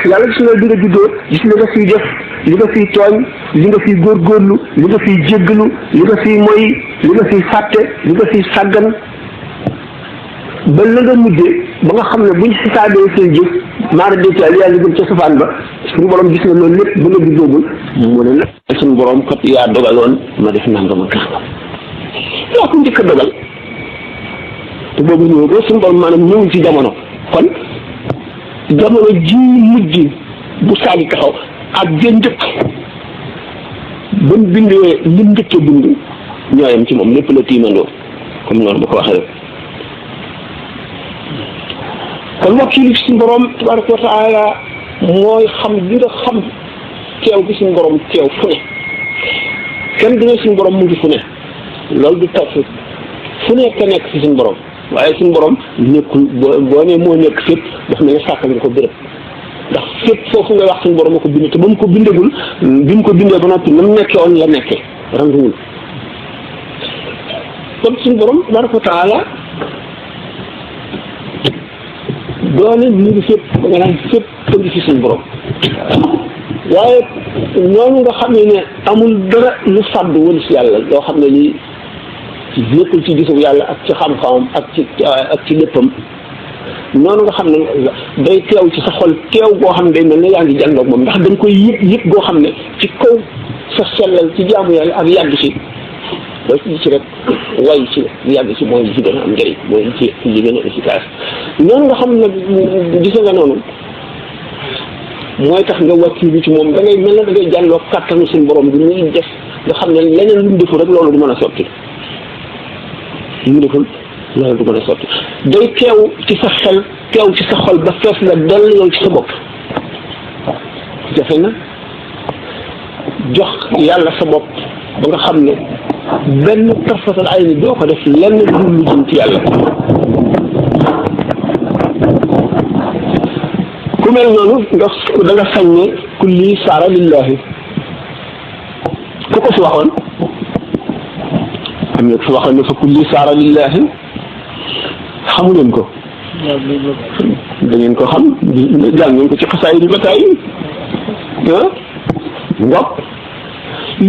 yàlla gis na bi nga juddoo gis li nga fiy def li nga fiy tooñ li nga fiy góorgóorlu li nga fiy jéggalu li nga fiy moy li nga fiy fàtte li nga fiy sàggan ba la nga mujje ba nga xam ne buñ xisaabee seen jëf maara détail yàlla gën ca safaan ba suñu borom gis na loolu lépp ba nga juddoogul mu ne nag suñu borom kat yaa dogaloon ma def nangam ak nangam yaa ko njëkk a dogal te boobu ñëw ko suñu borom maanaam ñëwul ci jamono kon jamono ji mujj bu saagi taxaw ak jën njëkk ba mu bindee lim njëkkee bind ñooyam ci moom lépp la tiimandoo comme noonu ma ko waxee rek kon wakkilu ci suñu borom tabaraka wa taala mooy xam li nga xam teew bi suñu borom teew fu ne kenn dina suñu borom mu ngi fu ne loolu du tax fu nekk nekk ci suñu borom waaye suñu borom nekkul boo nee moo nekk fépp daf mel ne sàkkal nga ko béréb ndax fépp foofu ngay wax suñu borom a ko bind te ba mu ko bindagul bi mu ko bindee ba noppi na mu nekkee woon la nekkee randuwul kon suñu borom tabaraka wa taala doone mu ngi fépp ba nga naan fépp a ngi ci suñu borom waaye noonu nga xam ne amul dara lu fàddu wala si yàlla loo xam ne lii nekkul ci gisu yàlla ak ci xam-xamam ak ci léppam noonu nga xam ne day teew ci sa xol teew goo xam ne day mel ne yaa ngi jàndoog moom ndax dañ koy yëg goo xam ne ci kaw sa sellal ci jaamu yàlla ak yàgg ci boo ci rek way ci yàgg ci mooy ci gën a am njëriñ mooy ci gën a efficace noonu nga xam ne gisa nga noonu mooy tax nga wakkilu ci moom da ngay mel ne da ngay jàndoog kàttanu suñu borom bi muy def nga xam ne leneen lu mu deful rek loolu du mën a sotti li mu deful loolu du mën a sotti day teew ci sa xel teew ci sa xol ba fees la dell yow ci sa bopp jafe na jox yàlla sa bopp ba nga xam ne benn tarfatal ay ni doo ko def lenn lu jëm ci yàlla ku mel noonu nga da nga sañ ne kulli saara lillahi ku ko fi waxoon am na fi waxoon ne fa kulli saara lillahi xamu leen ko da ngeen ko xam jàng ngeen ko ci xasaay yi ba tey ah ngoog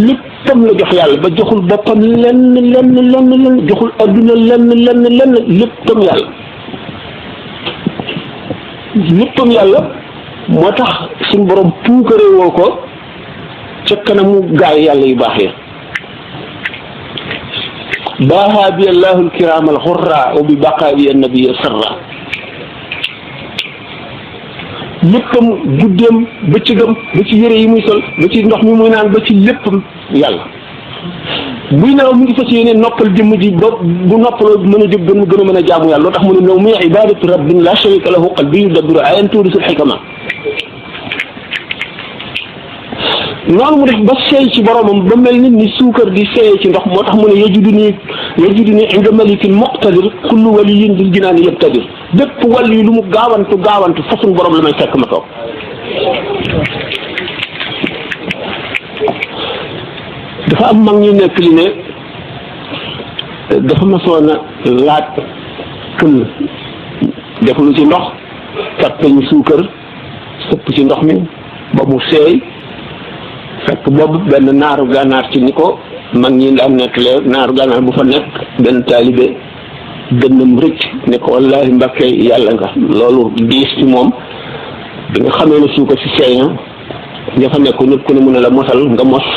léppam la jox yàlla ba joxul boppam lenn joxul adduna lenn léppam yàlla moo tax suñu borom puukare woo ko ca kanamu gaay yàlla yu baax ya baaha bi allahu alkiram alxurra wa bi baqaabi annabiya sarra léppam guddeem bëccëgam ba ci yëre yi muy sol ba ci ndox mi muy naan ba ci léppam yàlla buy naaw mu ngi fas yéene noppal jëmm ji ba bu noppaloo mën a jóg gën a mën a jaamu yàlla loo tax mu ne law muy ibadatu rabbin la sharika lahu qalbi yudabbiru ayan tuurisul xikama noonu mu def ba seey ci boromam ba mel ni suukar di seey ci ndox moo tax mu ne yajiduni inda malikin muqtadir kullu waliyin bil jinaani yabtadir bépp wàll yi lu mu gaawantu façon borom la may fekk ma toog dafa am mag ñu nekk li ne dafa masoon a laaj këll def lu ci ndox tappeñ suukar sëpp ci ndox mi ba mu seey fekk boobu benn naaru gànnaar ci ni ko mag ñi daan nettalee naaru gànnaar bu fa nekk benn taalibe gënnam rëcc ne ko wallaahi Mbàkke yàlla nga. loolu diis ci moom bi nga xamee ne suukar si seey na ña fa nekk ñëpp ku ne mu ne la mosal nga mos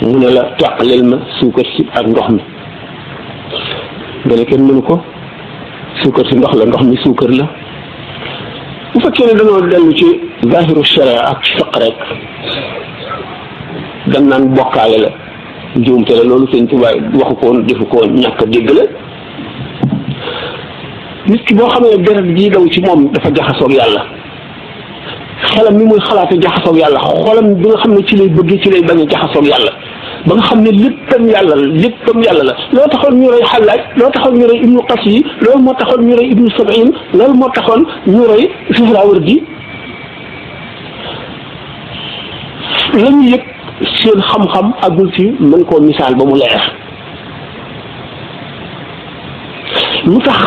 mu ne la tàqaleel ma suukar si ak ndox mi nga ne kenn mënu ko suukar si ndox la ndox mi suukar la. bu fekkee ne dañoo dellu ci zahiru sharia ak fiq rek dañ naan bokkaale la njuumte la loolu Sëñ Tuubaa waxu ko woon defu ko woon ñàkk a dégg la. nit ki boo xamee deret jii daw ci moom dafa jaxasoog yàlla xelam mi muy xalaate jaxasoog yàlla xolam bi nga xam ne ci lay bëgg ci lay bañ a jaxasoog yàlla ba nga xam ne léppam yàlla la loo taxoon ñu rey Xallaaj loo taxoon ñu rey Ibnu Qas yi loolu moo taxoon ñu rey Ibnu Sab'in loolu moo taxoon ñu rey Suhrawardi la ñu yëg seen xam-xam agul ci mën koo misaal ba mu leer. lu tax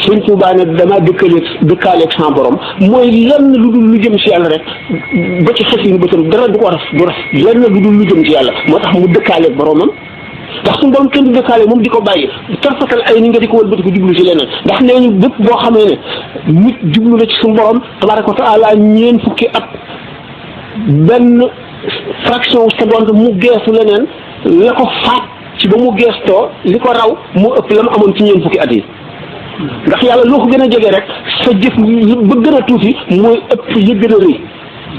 Sëñ Tuubaa ne damaa dëkkaaleeg sama borom mooy lenn lu dul lu jëm ci yàlla rek ba ci xes yi bëtam dara du ko raf lenn lu dul lu jëm ci yàlla moo tax mu dëkkaaleeg boromam. ndax suñu borom kenn du dëkkaale moom di ko bàyyi tarfatal ay ni nga di ko wëlbati ko jublu ci leneen ndax nee ñu bépp boo xamee ne nit jublu na ci suñu borom tabaaraka wa taala ñeen fukki at benn fraction seconde mu geesu leneen la ko faat ci ba mu geestoo li ko raw mu ëpp la mu amoon ci ñeen fukki at yi. ndax yàlla loo ko gën a jege rek sa jëf ba gën a tuuti mooy ëpp yëg gën a rëy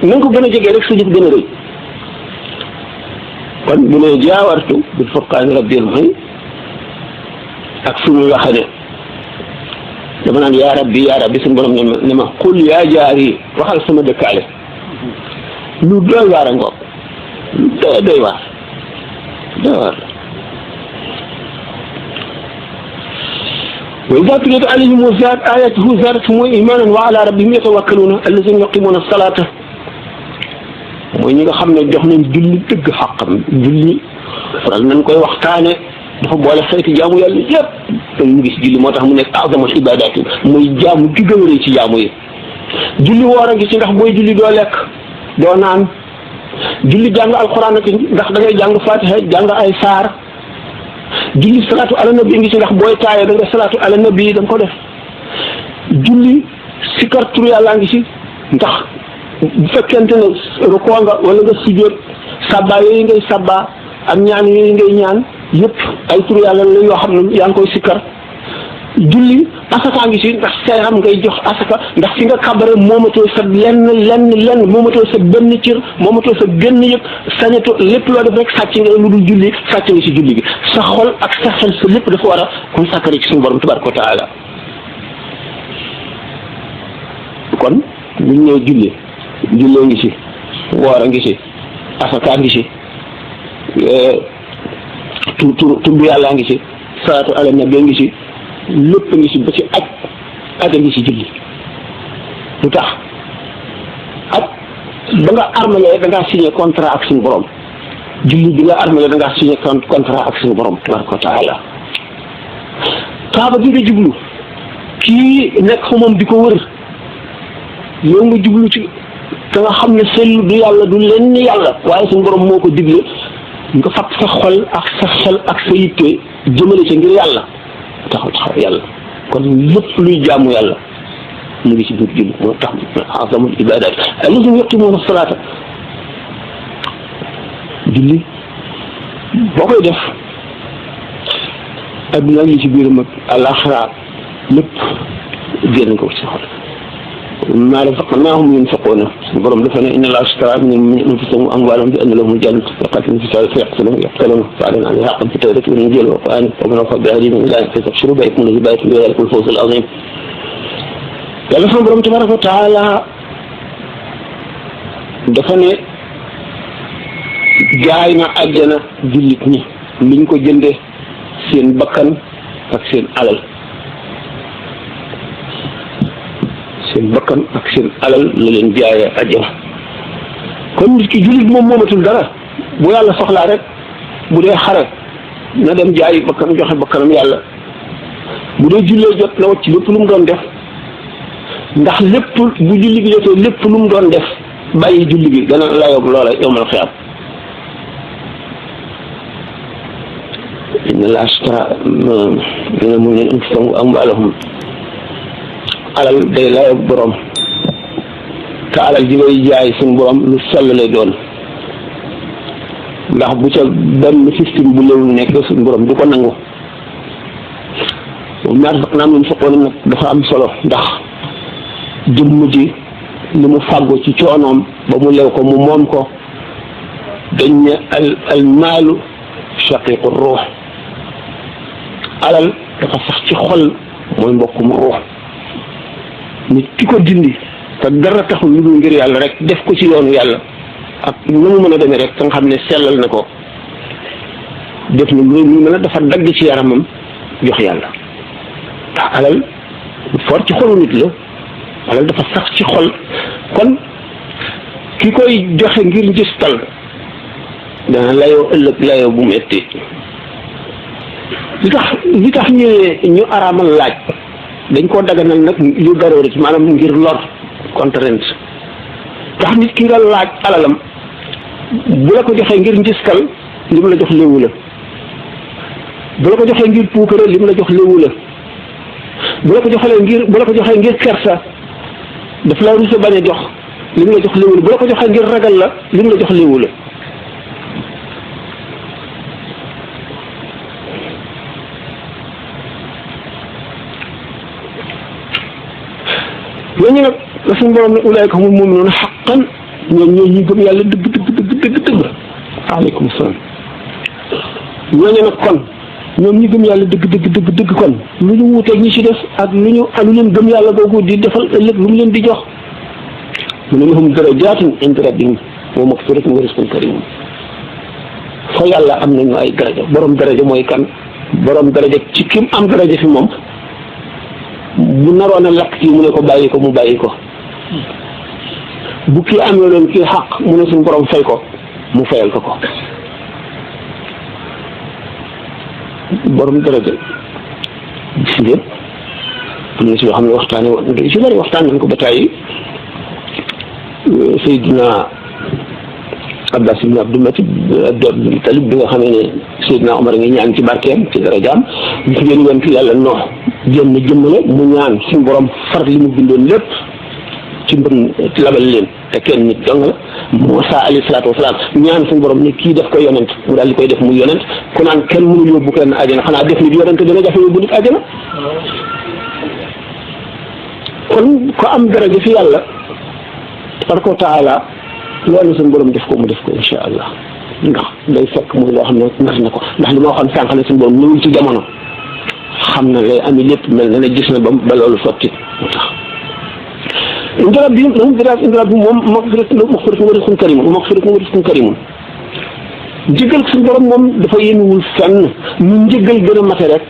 na nga ko gën a jege rek sa jëf gën a rëy. kon bu ne jaawartu bil furqaani rabbil mu'in ak fi muy waxee ne dama naan yaa rabbi suñu borom ne ma qul yaa jaari waxal sama dëkkaale lu doy waar a ngoog lu doy waar wa idaa tuliyat alayhim aayaatuhu zaadathum iimaanan wa alaa rabbihim yatawakkaluuna allaziina yuqiimuuna as-salaata mooy ñi nga xam ne jox nañ julli dëgg xaqam julli faral nañ koy waxtaane dafa boole xeeti jaamu yàlla yëpp te ñu gis julli moo tax mu nekk azamul ibaadaati muy jaamu gi gën a rëy ci jaamu yi. julli woor a ngi ci ndax booy julli doo lekk doo naan julli jàng alxuraan ak ndax da ngay jàng fatiha jàng ay saar julli salaatu ala nabi ngi ci ndax booy taayee da nga salaatu ala nabi da nga ko def julli sikar tur yàlla ngi ci ndax bu fekkente ne rukoo nga wala nga sujjóot sabba yooyu ngay sabba ak ñaan yooyu ngay ñaan yëpp ay tur yàlla la yoo xam ne yaa ngi koy sikkar julli asaka ngi ci ndax seeram ngay jox asaka ndax fi nga kabare moomatoo sa lenn moomatoo sa benn cër moomatoo sa genn yëpp sañatoo lépp loo def rek sàcc nga lu dul julli sàcc nga ci julli gi sa xol ak sa xel sa lépp dafa war a consacré ci suñu borom tabaraka wa taala kon bu ñu ñëw julli jullee ngi ci woor a ngi ci asaka ngi ci tudd yàlla ngi ci salaatu ala nabi ngi ci lépp ngi ci ba ci aj a ngi ci julli lu tax aj ba nga armale da ngaa signé contrat ak suñu borom julli bi nga armale da ngaa signé contrat ak suñu borom tabaraka wa taala kaaba gi nga jublu kii nekk fa moom di ko wër yow nga jublu ci te nga xam ne sellu du yàlla du lenn yàlla waaye suñu borom moo ko digle nga fab sa xol ak sa xel ak sa yitte jëmale ci ngir yàlla taxaw yàlla kon lépp luy jaamu yàlla mu ngi ci biir julli moo tax azamul ibadat allazina yuqimuuna salaata julli boo koy def adduna li ci biiram ak àllaaxira lépp génn ko ci xol maa razaqnaahum yunfiquuna suñu borom dafa ne inna llaaha ishtaraa minhum anfusahum wa amwaalahum bi anna lahumul jannata yuqaatiluuna fii sabiilihi fayaqtuluuna wa'dan alayhi haqqan fi tawraati wal injiili wal qur'aani wa man awfaa bi'ahdihi min Illaahi fastabshiruu bi baa'i'ikum allazii baaya'tum bihi wa dhaalikal fawzul aziim. yàlla suñu borom tabaaraka wa taala dafa ne jaay na àjjana jullit ñi liñ ko jëndee seen bakkan ak seen alal. seen bakkan ak seen alal la leen jaayee àjjana kon nit ki jullit moom moomatul dara bu yàlla soxlaa rek bu dee xare na dem jaayi bakkan joxe bakkanam yàlla bu dee jullee jot na wacc lépp lu mu doon def ndax lépp bu julli gi jotee lépp lu mu doon def bàyyi julli gi dana layoog loola yowmal xiyaam inna Allaha ashtara minal mu'minina anfusahum wa amwaalahum. alal day layoog borom te alal ji ngay jaay suñu borom lu sell lay doon ndax bu ca benn système bu léwul nekk suñu borom du ko nangu. moom ñaar fekk naa moom fekkoon nag dafa am solo ndax jëmm ji li mu fàggu ci coonoom ba mu lew ko mu moom ko dañ ne al maalu shaqiqu ruux. alal dafa sax ci xol mooy mbokkum ruux. nit ki ko dindi te dara taxul lu dul ngir yàlla rek def ko ci yoonu yàlla ak nu mu mën a demee rek nga xam ne sellal na ko def na lu mën a dafa dagg ci yaramam jox yàlla. ndax alal for ci xolu nit la alal dafa sax ci xol kon ki koy joxe ngir njëstal dana layoo ëllëg layoo bu metti li tax ñu araamal laaj dañ koo daganal nag yu daroori maanaam ngir lor contrainte tax nit ki nga laaj alalam bu la ko joxee ngir njëstal li mu la jox léwu la bu la ko joxee ngir puukare li mu la jox léwu la bu la ko joxee ngir kersa daf la rusa bañ a jox li mu la jox léwu la bu la ko joxee ngir ragal la li mu la jox léwu la. ñooñu nag la suñu borom ne ulaayka humul mu'minuuna haqqan ñoom ñooy ñi gëm yàlla dëgg. waaleykum salaam. ñooñu nag kon ñoom ñi gëm yàlla dëgg kon lu ñu wuuteeg ñi ci des ak lu leen gëm yàlla googu di defal ëllëg lu mu leen di jox. mu ne lahum darajaatun inda rabbihim wa maghfiratun wa rizqun kariim. fa yàlla am nañu ay daraja borom daraja mooy kan borom daraja ci kim am daraja fi moom. bu naroon a lakk kii mu ne ko bàyyi ko mu bàyyi ko bu kii amee loon kii xaq mu ne suñu borom fay ko mu fayal ko borom daraja gis ngeen am na si yoo xam ne waxtaane woon si bari waxtaan nañ ko ba tàyyi Seydina Abbas ibn Abdul Talib bi nga xamee ne Seydina Omar nga ñaan ci barkeem ci darajaam gis ngeen woon ki yàlla noo génn jëmmale mu ñaan suñu borom far li mu bindoon lépp ci mbën labal leen te kenn nit dong la Muusaa alayhi salaatu wasalaam ñaan suñu borom ne kii def ko yonent mu daal di koy def muy yonent ku naan kenn mënul yóbbu kenn àjjana xanaa def nit yonent dina jafe yóbbu nit àjjana. kon ko am daraja fi yàlla tabaraka wa taala loolu suñu borom def ko mu def ko insha allah ndax day fekk muy loo xam ne nar na ko ndax li ma waxoon sànq ne suñu borom ñëwul ci jamono xam na lay ami lépp mel na ne gis na ba loolu sotti moo tax inda rabbihim moom maghfiratun wa rizqun kariim njëggal suñu borom moom dafa yéenuwul fenn ñu njëggal gën a mate rek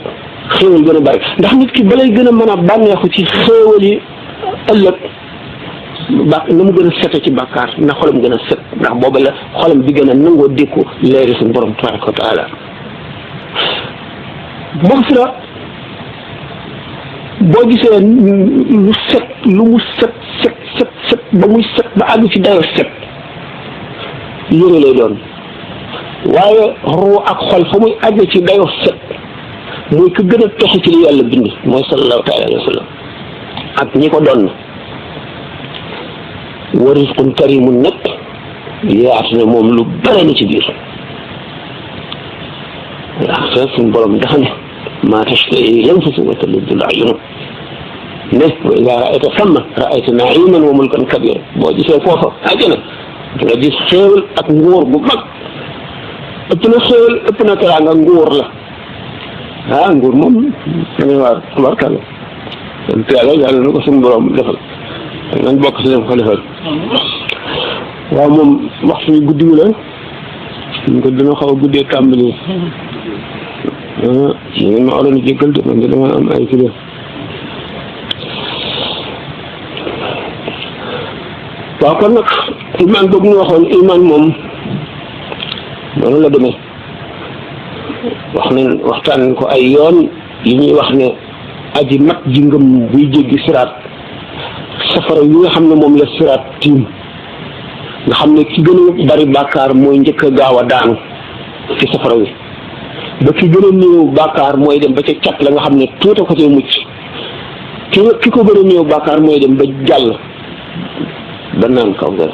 xéewal gën a bari ndax nit ki balay gën a mën a bànneexu ci xéewal yi ëllëg na mu gën a sete ci bàkkaar ndax xolam gën a set ndax booba la xolam bi gën a nangoo dékku leeri suñu borom tabaraka wa taala maghfira boo gisee lu set lu mu set ba muy set ba àgg ci dayo set yére lay doon waaye ruu ak xol fa muy àgg ci dayo set mooy ku gën a texe ci li yàlla bind mooy sallallahu taala alayhi wa sallam ak ñi ko doon wa rizqun karimun nag yaatu na moom lu bare na ci biir waaw suñu borom dafa ne maa tashtahi l-anfusu wa taliddu l-a'yun ne wa idaa ra'ayta thamma ra'ayta na'iiman wa mulkan kabiira boo gisee foofa àjjana nga gis xéewal ak nguur gu mag ëpp na xéewal ëpp na teraanga nguur la nguur moom da ngay waar tubarkalla yàlla na ko suñu borom defal nañ bokk si dem ko defal waaw moom waxtu bi guddi wi la ñu ko dina xaw a guddee tàmbali ngeen ma oloon jéggal de man de dama am ay kilo waaw kon nag iman boobu ñu waxoon iman moom noonu la demee waxtaan ko ay yoon li ñuy wax ne aji mat ji ngëm buy jéggi siraat safara yi nga xam ne moom la siraat tiim nga xam ne ki gën a bari bàkkaar mooy njëkk a gaaw a daanu ci safara wi ba ki gën a néew bàkkaar mooy dem ba ca cat la nga xam ne tuuta ko cee mucc ki ko gën a néew bàkkaar mooy dem ba jàll ba naan kaw ga.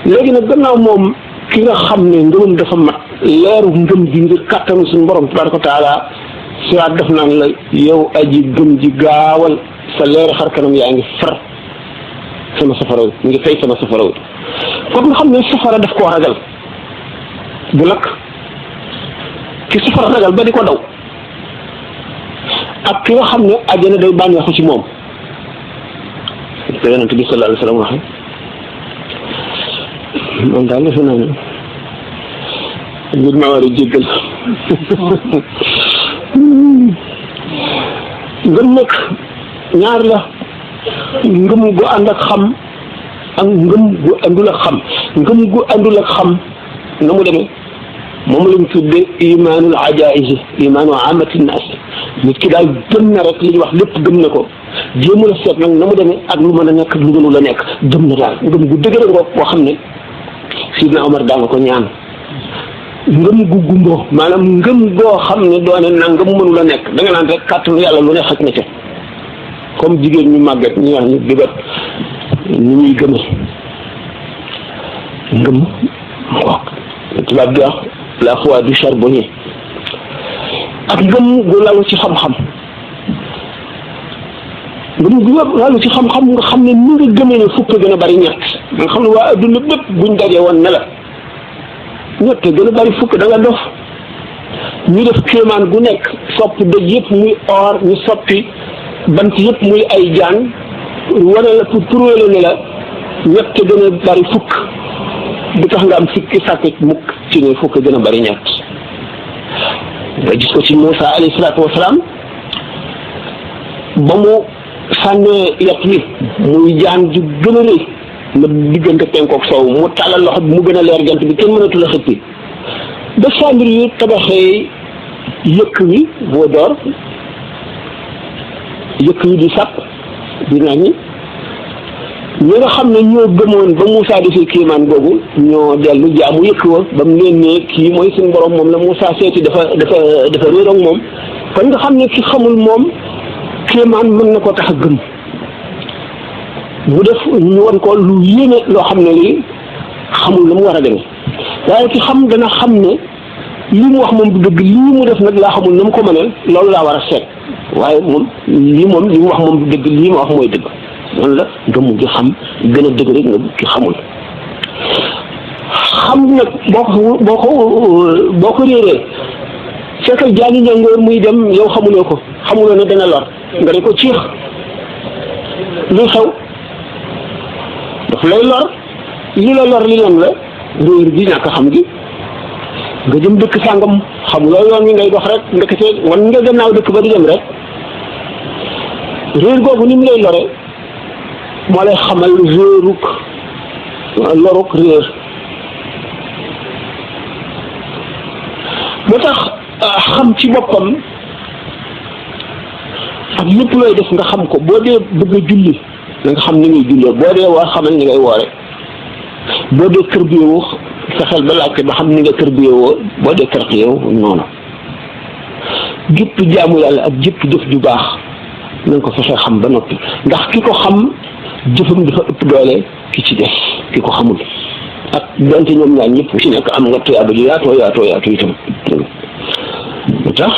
léegi nag gannaaw moom ki nga xam ne ngëmam dafa mat leeru ngëm ji ngir kàttanu suñu borom tabaaraka wa taala siwaat def naan la yow aji gëm ji gaawal sa leeri xar kanam yaa ngi far sama safara wi ngi fay sama safara wi kon nga xam ne safara daf koo ragal bu lakk ki safara ragal ba di ko daw ak ki nga xam ne àjjana day bànneexu ci moom te yonent bi sallallahu alayhi wa sallam waxe moom daal defe naa ne ngir ma war a jéggal ngëm nag ñaar la ngëm gu ànd ak xam ak ngëm gu àndul ak xam ngëm gu àndul ak xam na mu demee moom lañ tudde imaanul ajaïs imaanu amati naas nit ki daal gëm na rek li ñuy wax lépp gëm na ko jéemu la seet nag na mu demee ak lu mën a nekk lu gënu la nekk gëm na daal ngëm gu dëgër ngoog boo xam ne Sidna Omar daana ko ñaan ngëm gu gumboo maanaam ngëm goo xam ne doone na ngëm mënu la nekk da nga naan rek kàttanu yàlla lu ne xaj na ca comme jigéen ñu màgget ñu wax ñu bibat ñu ñuy gëme ngëm ngoog tubaab di wax la foi du charbonnier ak ngëm gu lalu ci xam-xam ngëm gu lalu ci xam-xam nga xam ne ni nga gëmee ne fukk gën a bari ñett nga xam ne waa adduna bépp buñ dajee woon ne la ñett gën a bari fukk da nga dof ñu def kéemaan gu nekk soppi dëj yëpp muy or ñu soppi bant yëpp muy ay jaan wane la pour prouver ne la ñett gën a bari fukk du tax nga am sikki sàkk mukk ci ne fukk gën a bari ñett nga gis ko ci Moussa alayhi salaatu wasalaam ba mu sànnee yat wi muy jaan ju gën a rëy ma diggante penkook soow mu tàllal loxo bi mu gën a leer jant bi kenn mënatul a xëppi ba Samir yu tabaxee yëkk wi boo door yëkk wi di sàpp di naññi ñi nga xam ne ñoo gëmoon ba Moussa defee kéemaan googu ñoo dellu jaamu yëkk wa ba mu leen ne kii mooy suñu borom moom la Moussa seeti dafa réeroog moom kon nga xam ne ki xamul moom kéemaan mën na ko tax a gëm mu def ñu won ko lu yéene loo xam ne lii xamul la mu war a demee waaye ki xam dana xam ne li mu wax moom du dëgg lii mu def nag laa xamul na mu ko mënee loolu laa war a seet waaye moom li mu wax moom du dëgg lii ma wax mooy dëgg noonu la gëmu gi xam gën a dëgg rek nga ki xamul xam nag boo ko réeree fekkal jaani ñangoor muy dem yow xamuloo ko xamuloo ne dana lor nga ne ko ciix luy xew daf lay lor li la lor li lan la réer gi ñàkk xam gi nga jëm dëkk sàngam xamuloo yoon wi ngay dox rek ndekete wan nga gannaaw dëkk ba di dem rek réer googu ni mu lay lore moo lay xamal loruk réer moo tax xam ci boppam ak lépp looy def nga xam ko boo dee bëgg a julli na nga xam ni ngay jullee boo dee woor xamal ni ngay woore boo dee tërbiyewu fexeel ba laajte ba xam ni nga tërbiyewoo boo dee tërbiyewu noonu jëpp jaamu yàlla ak jëpp jëf ju baax na nga ko fexee xam ba noppi ndax ki ko xam jëfam dafa ëpp doole ki ci des ki ko xamul ak donte ñoom ñaar ñëpp ci nekk am nga tuyaaba ju yaatoo itam lu tax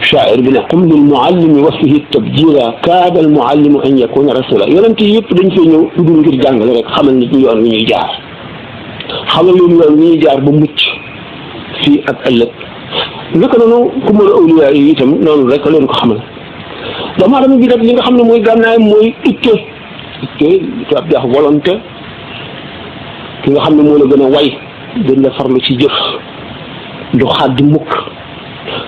shaa'ir bi ne qum lil muallimi wa fihi tabjila kaada al muallimu an yakuna rasula yonent yi yëpp dañ fee ñëw dugg ngir jàngale rek xamal nit ñi yoon wi ñuy jaar xamal leen yoon wi ñuy jaar ba mucc fii ak ëllëg naka noonu kumal awliya yi itam noonu rek leen ko xamal doomu aadama bi nag li nga xam ne mooy gànnaayam mooy itte tubaab di wax volonté ki nga xam ne moo la gën a way gën la farlu ci jëf du xaddi mukk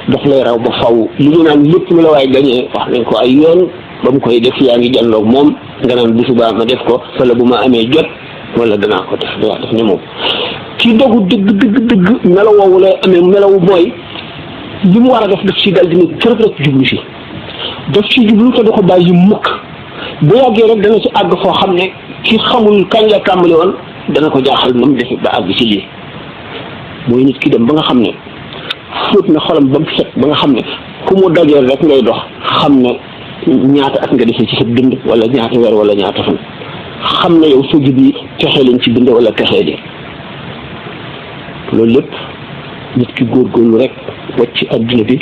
dox lay raw ba faw li ñu naan lépp lu la waay gañee wax nañ ko ay yoon ba mu koy def yaa ngi jàlloog moom nga naan bu subaa ma def ko wala bu ma amee jot wala danaa ko def wax def ne moom kii dogu dëgg melaw woowu lay amee melaw mooy li mu war a def ci dal dina kër rek jublu si daf ci jublu te du ko bàyyi mukk bu yàggee rek dana ci àgg foo xam ne ki xamul kañ la tàmbali woon dana ko jaaxal na mu defe ba àgg ci lii mooy nit ki dem ba nga xam ne fóot na xolam ba mu set ba nga xam ne ku mu dajeel rek ngay dox xam ne ñaata at nga defee ci sa dund wala ñaata weer wala ñaata fan xam ne yow sa ji bi texee lañ ci bind wala texee di loolu lépp nit ki góorgóorlu rek wàcc adduna bi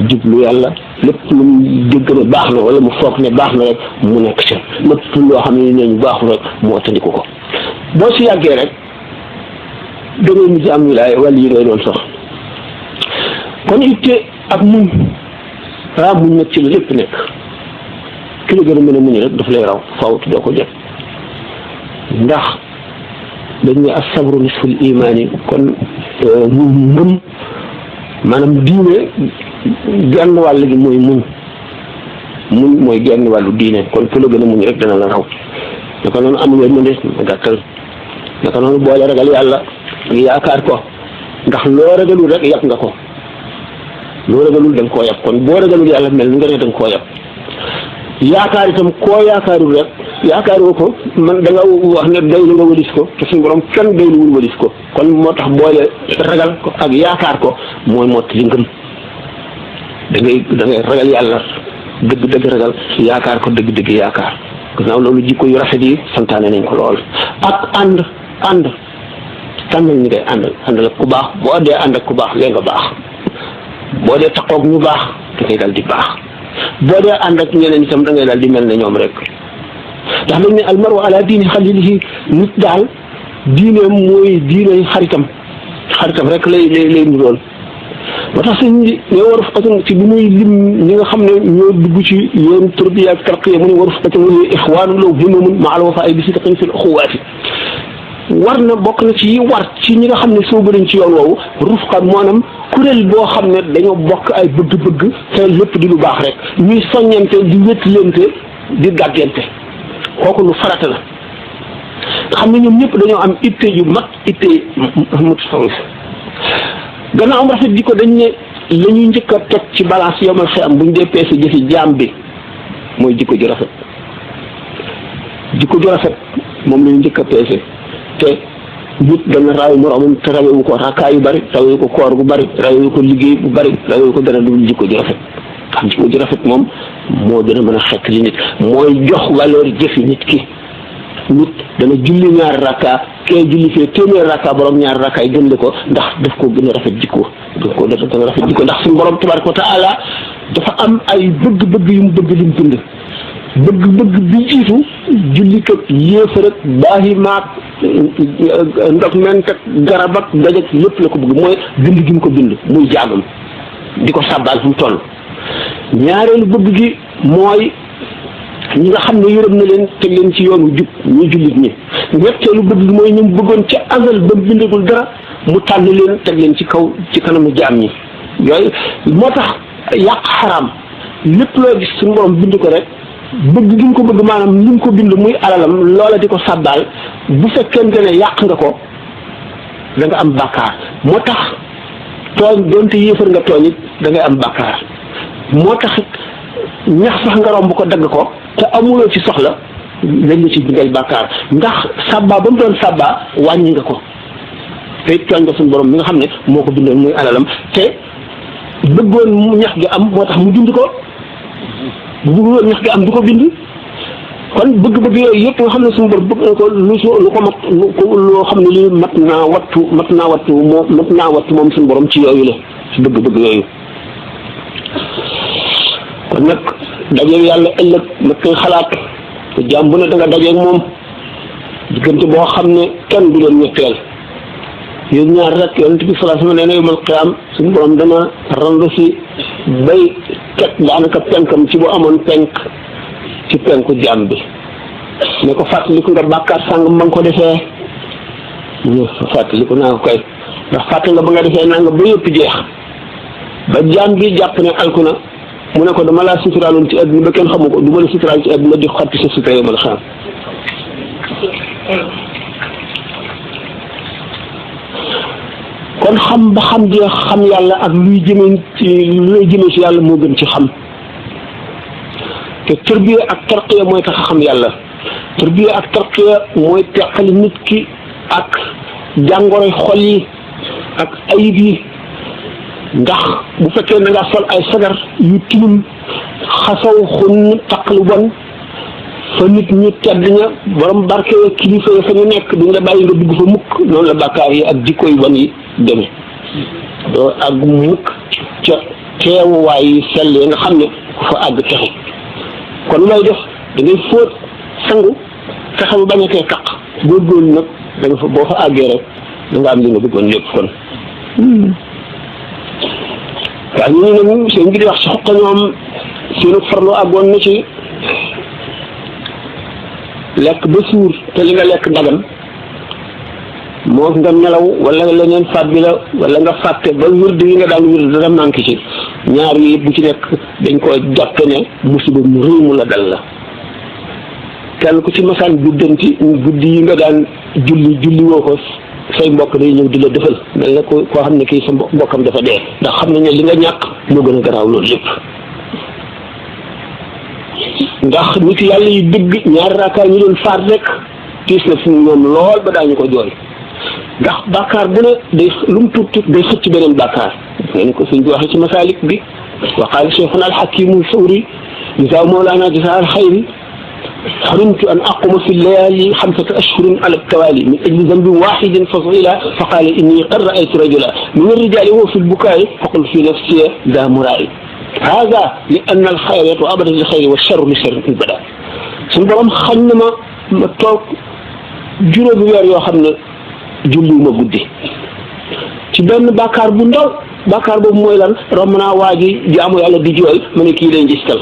jublu yàlla lépp lu mu dégg ne baax na wala mu foog ne baax na rek mu nekk ca lépp loo xam ne nee ñu baaxul rek mu wattandiku ko boo si yàggee rek da ngay mujj am wilaaya wala yi ngay doon sax kon itte ak muñ muñ nag ci la lépp nekk ki la gën a mën a muñ rek daf lay raw faaw doo ko jot ndax dañ ne as-sabru nisful imaani kon ngëm maanaam diine genn wàll gi mooy muñ mooy genn wàllu diine kon ku la gën a muñ rek dana la raw naka noonu am yërmande gàttal naka noonu boole ragal yàlla ak yaakaar ko ndax loo ragalul rek yàpp nga ko loo ragalul da nga koo yàpp kon boo ragalul yàlla mel ni nga ne da nga koo yàpp yaakaar itam koo yaakaarul rek yaakaaroo ko man da nga wax ne doylu nga walis ko te suñu borom kenn doyluwul walis ko kon moo tax boole ragal ko ak yaakaar ko mooy mott li ngëm da ngay ragal yàlla dëgg-dëgg ragal yaakaar ko dëgg-dëgg yaakaar gannaaw loolu jikko yu rafet yi santaane nañ ko lool ak ànd tànnal ñi ngay àndal ak ku baax boo dee ànd ak ku baax lee nga baax boo dee taqoog ñu baax da ngay dal di baax boo dee ànd ak ñeneen itam da ngay dal di mel ne ñoom rek ndax dañ ne almaru ala diini xalilihi nit daal diineem mooy diine xaritam rek lay nurool moo tax sëñ bi ne waru fatun ci bi muy lim ñi nga xam ne ñoo dugg ci yoon tarbiya ak tarqiya mu ne waru fatun mu ne ixwaanu law himamun ma al wafa bi sidqin fil uxuwaati war na bokk na ci war ci ñi nga xam ne soobu nañ ci yoon woowu rufqan maanaam kuréel boo xam ne dañoo bokk ay bëgg-bëgg te lépp di lu baax rek ñuy soññante di wétlante di gàggante kooku lu farata la nga xam ne ñoom ñëpp dañoo am itte yu mat itte mutasawwif gannaaw am rafet di ko dañ ne la ñuy njëkk a teg ci balance yomal xiyam buñ dee peese jëfi jaam bi mooy jikko ju rafet moom la ñu njëkk a peese te nit dana raw moroomam te rawewu ko rakkaa yu bari rawewu ko koor gu bari rawewu ko liggéey bu bari rawewu ko dara dul jikko ju rafet xam jikko ju rafet moom moo gën a mën a xekk li nit mooy jox valeur jëfi nit ki nit dana julli ñaari rakka kee julli fee téeméer rakka borom ñaari rakka yi gën ko ndax daf ko gën a rafet jikko ndax suñu borom tabaraka wa taala dafa am ay bëgg-bëgg yu mu bëgg li mu bind bëgg-bëgg bi jiitu julli kat yéefar ak baaxi maag ndox ment ak garab ak daj ak lépp la ko bëgg mooy bind gi mu ko bind muy jaamam di ko sàbbaal fu mu toll ñaareelu bëgg gi mooy ñi nga xam ne yërëm na leen teg leen ci yoonu jub ñu jullit ñi ñetteelu bëgg gi mooy ñu bëggoon ca azal ba bindagul dara mu tànn leen teg leen ci kaw ci kanamu jaam ñi yooyu moo tax yàq xaraam lépp loo gis suñu borom bind ko rek bëgg gi mu ko bëgg maanaam li mu ko bind muy alalam loola di ko sàbbaal bu fekkente ne yàq nga ko da nga am bàkkaar moo tax tooñ doonte yéefar nga tooñ it da ngay am bàkkaar moo tax ñax sax nga romb ko dagg ko te amuloo ci soxla lañ la ci bindal bàkkaar ndax sàbbaa ba mu doon sàbbaa wàññi nga ko te it tooñ nga suñu borom mi nga xam ne moo ko bindoon muy alalam te bëggoon mu ñax gi am moo tax mu bind ko bu bëggoon ñax gi am du ko bind kon bëgg-bëgg yooyu yëpp nga xam ne suñu borom bëgg na ko lu ko mat loo xam ne lii mat naa wattu moom suñu borom ci yooyu la ci bëgg-bëgg yooyu kon nag dajeeg yàlla ëllëg nag koy xalaat te jaam bu ne da nga dajeeg moom diggante boo xam ne kenn du leen ñetteel yéen ñaar rek yonent bi sallallahu alayhi wa sallam nee na yawmal qiyaam suñu borom dana randu si bay teg daanaka penkam ci bu amoon penk ci penku jaam bi ne ko fàttaliku nga bàkkaar sàng ba nga ko defee fàttaliku naa ko koy ndax fàtte nga ba nga defee naa nga ba yëpp jeex ba jaam bi jàpp ne alku na mu ne ko dama laa suturaaloon ci àdduna ba kenn xamu ko du ma la suturaal ci àdduna di xotti sa sutura yawmal qiyaam kon xam ba xam di xam yàlla ak luy jëmee ci yàlla moo gën ci xam te tarbiya ak tarqiya mooy tax xam yàlla tarbiya ak tarqiya mooy teqali nit ki ak jàngoroy xol yi ak ayib yi ndax bu fekkee na nga sol ay sagar yu tilim xasaw xun taq lu bon fa nit ñu tedd ña borom barke kilifa ya fa ñu nekk duñ la bàyyi nga dugg fa mukk noonu la bàkkaar yi ak jikko yu bon yi demee doo àgg mukk ca teewuwaay yi sell yi nga xam ne ku fa àgg texe kon looy def da ngay fóot sangu fexe ba bañ a tee taq góorgóorlu nag da nga fa boo fa àggee rek da nga am li nga bëggoon lépp kon waaw ñu nag seen ngi di wax si xoqa ñoom seenu farlu àggoon na ci lekk ba suur te li nga lekk dagan moo nga nelaw wala leneen faat bi la wala nga fàtte ba wird yi nga daan wird dara manqué ci ñaar yi bu ci nekk dañ ko jàppe ne musiba mu rëy mu la dal la kenn ku ci masaan guddanti guddi yi nga daan julli woo ko say mbokk day ñëw di la defal mel na koo xam ne kii sa mbokkam dafa dee ndax xam nañ ne li nga ñàkk moo gën a garaaw loolu lépp ndax nit yàlla yi dëgg ñaari raakaar ñu doon faat rek tiis na fi ñoom lool ba daañu ko jooy ndax bàkkaar bu ne day lu mu tuut day xëcc beneen bàkkaar ngeen ko suñ bi waxee ci masaalik bi wa qaala cheikhuna alxakimu sawri jazaa mawlaana jazaa alxayri حرمت أن أقوم في الليالي 5 أشهر على التوالي من أجل ذنب واحد فصيلا فقال إني قد رأيت رجلا من الرجال وهو في البكاء فقل في نفسي ذا مرائي هذا لأن الخير يطوى أبدا للخير والشر لشر في البلاء سنبرم خنما ما توك juróomi weer yoo xam ne julliwuma guddi ci benn bàkkaar bu ndaw bàkkaar boobu mooy lan romb naa waa ji jaamu yàlla di jooy ma ne kii lay njistal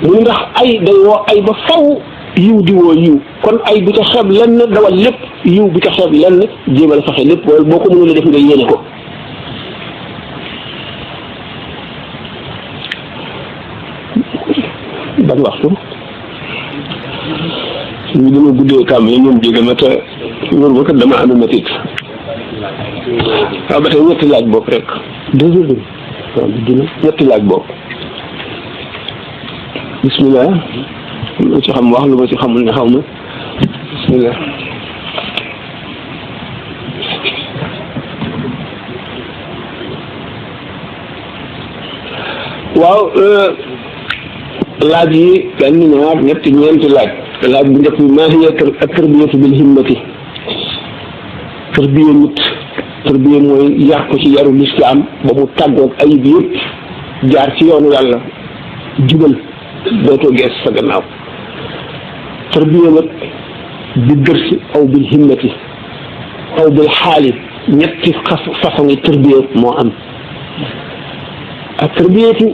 mu ndax ay day woo ay ba faw yiw di woo yiw kon ay bu ca xeeb lenn dawal lépp yiw bu ca xeeb lenn jéemal fexe lépp wala boo ko mënula def nga yéene ko ban waxtu ñu dama guddee kàmm yi ñoom jégal ma te wóor ba kat dama amee métit waaw ba tey ñetti laaj bopp rek 2 heures bi waaw bi dina ñetti laaj bopp bismillah lu ci xam wax lu ma ci xamul ne xaw ma bismillah waaw laaj yi benn ñaar ñetti ñeenti laaj bu njëkk bi maa hiya at-tarbiyatu bil himmati tarbiya nit tarbiya mooy yar ko ci yaru lislaam ba mu tàggoog ayib yëpp jaar ci yoonu yàlla jubal dootoo gees sa gannaaw tarbiya nag bi dërsi aw bil himmati aw bil xaali ñetti façon yi tarbiya moo am ak tarbiyatu